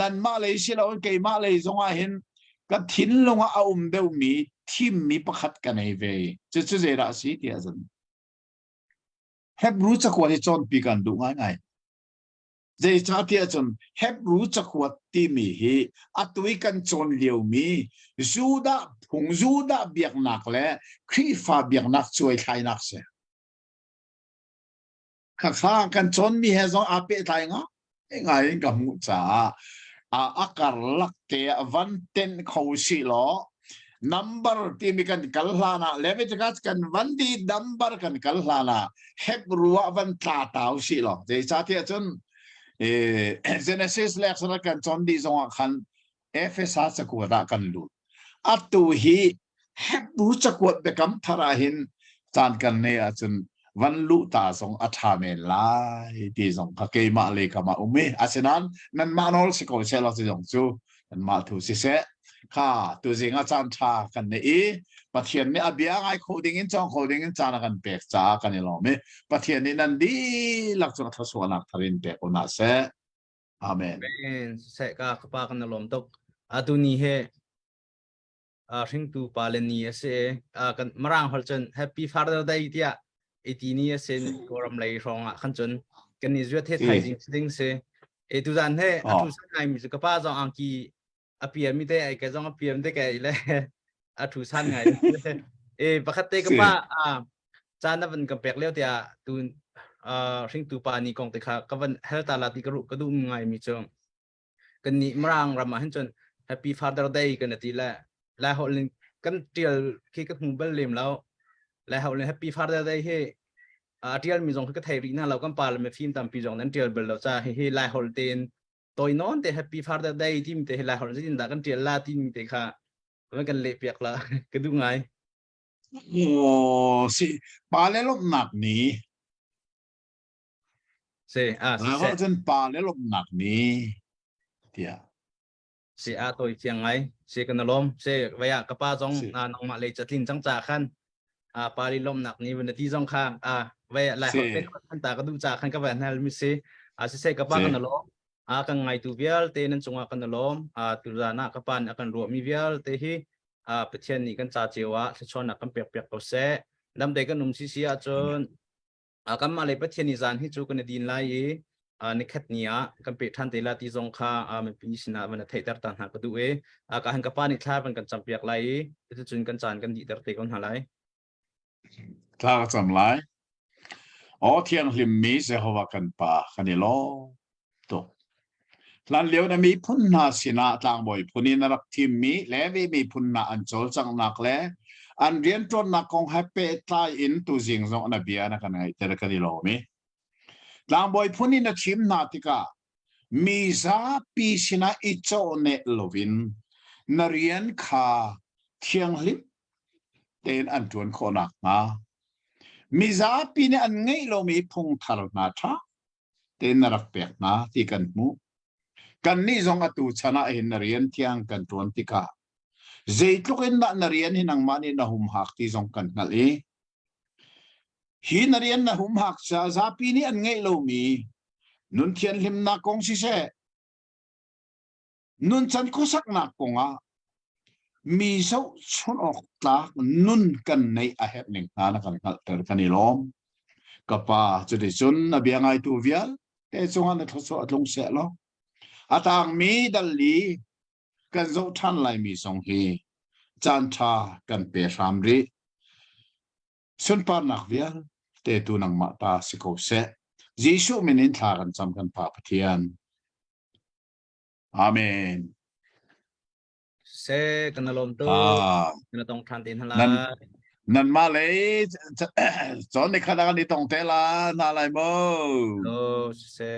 [SPEAKER 2] nanmah lei siloin keimah lei zongah hin ka thinlung ah a um deuhmi thimmi pakhat ka nei ve cucu zeidah a si ti ahcun Hebrew cakuat hi cawnpi kan duh ngaingai. Zeicahtiah cun Hebrew cakuat timi hi atu i kan cawn liomi Judah phung, Judah biaknak le Khrihfa biaknak cuaithlainak si. Khakha kan cawnmi he zong aa pehtlai ngai in ka hmuh caah a karlak te ah van tenh kho si law number timi kan kal hlan ah Leviticus kan van di number kan kal hlan ah Hebrew ah van tla tau si law zeicahtiah cun Genesis le Exodus kan cawn dih zong ah khan Efesa cakuat ah kan lut Atu hi Hebru cakuat biakam thar ah hin caan kan nei ahcun van luh ta zong a ṭha men lai ti zong kha keimah lei kam ah um i asinain nanmah nawl si ko seh law ti zong cu nanmah thu siseh kha tuzing ah caan ṭha kan nei i Pathian nih a bia ngai kho ding in cawng kho ding in caan a kan pek caah kan i lawm i Pathian nih nan dihlak cung thluachuahnak thar in pek ko hna seh. Amen.
[SPEAKER 1] Amen. Seh ka ka pa kan lawm tuk. Atu ni he hringtu pa le ni a si. Kan marang hol cun Happy Father Day tiah iti ni a sin Kawlram lei hrawng ah khan cun kan ni zuat he thaizing ding si. E tu zan he atu san ngai mi cu ka pa zong angki a pian mi te ai ke zong a pian te ke le a thu san ngai e pakhat te ka pa a caan na van ka pek leo tiah tu hringtu pa ni kong te kha ka van hel ta la ti ka ru ka duh ngai mi chu kan ni marang ram ah hin chun happy father day kan ti le lai hol in kan tial khi ka hmu bal lem lo lai hol in happy father day hi a tial mi zong ka thei ri na lo kan pa le me fim tampi zong nan tial bal lo cha hi hi lai hol ten toi non te happy father day tim te lai hol zeitin dah kan tial la timi te kha kan kan leh piak la ka duh ngai.
[SPEAKER 2] Oh, si pa le lawmhnak ni.
[SPEAKER 1] Si a
[SPEAKER 2] si se. Cun pa le lawmhnak ni tiah.
[SPEAKER 1] Si a toi chiang ngai si kan lawm si vaya ka pa zong na nangmah lei chatlin cang cha khan a pa li lawmnak ni van ti zong kha a vai lai hol te khan ta ka du cha khan ka van hal mi si a si se ka pa kan lawm a kan ngai tu vialte nan cungah kan lawm a tuzan ah ka pa nih a kan ruah mi vialte hi a Pathian nih kan ca cio ah thluachuahnak kan pek piak ko seh dam te kan um si si ahcun kanmah le Pathian nih zan hi cu kan i din lai i nikhat ni ah kan pe ṭhan te la ti zong kha mipi sinah van theihter ta hna ka duh i ka han ka pa nih thla van kan campiak lai i cuticun kan caan kan dihter te ko hna lai.
[SPEAKER 2] Thla ka cam lai. Aw thianghlim mi Jehovah kan Pa kan i lawm tuk. Hlanlio na miphun hna sinah tlangbawi phun in a rak thimmi Levi miphun hna an cawlcanghnak le an rianṭuannak kong he pehtlai in tuzing zong na bia na kan ngaihter kan i lawm i tlangbawi phun in na thim hna tikah mi zapi sinah i cawhneh loin na rian kha thianghlim tein an ṭuan khawh nakhnga mizapi nih an ngeih lomi phung thar hna ṭha tein na rak pek hna ti kan hmuh. Kannih zong atu chan ah hin na rian thiang kan ṭuan tikah zeitluk in dah na rian hi nangmah nih na humhak ti zong kan hngalh i hi na rian na humhak caah zapi nih an ngeih lomi nun thianhlimnak kong siseh Nuncan khuasaknak kongah mi zohchunh awk tlak nun kan neih a herh ning hna na kan hngalhter kan i lawm. Ka pa, cuticun na bia ngaitu vialte cungah na thluachuah tlung seh law a tangmi dal li kan zoh ṭhan laimi zong hi caan ṭha kan pe hram rih. Sunparnak vialte tu nangmah ta si ko seh. Jesuh min in thla kan cam kan Pa Pathian. Amen.
[SPEAKER 1] Se kan lawm tu. Ah. Kan tong than te hna
[SPEAKER 2] Nan nan ma lei chon ni khana kan i tong te la na lai mo.
[SPEAKER 1] Lo se.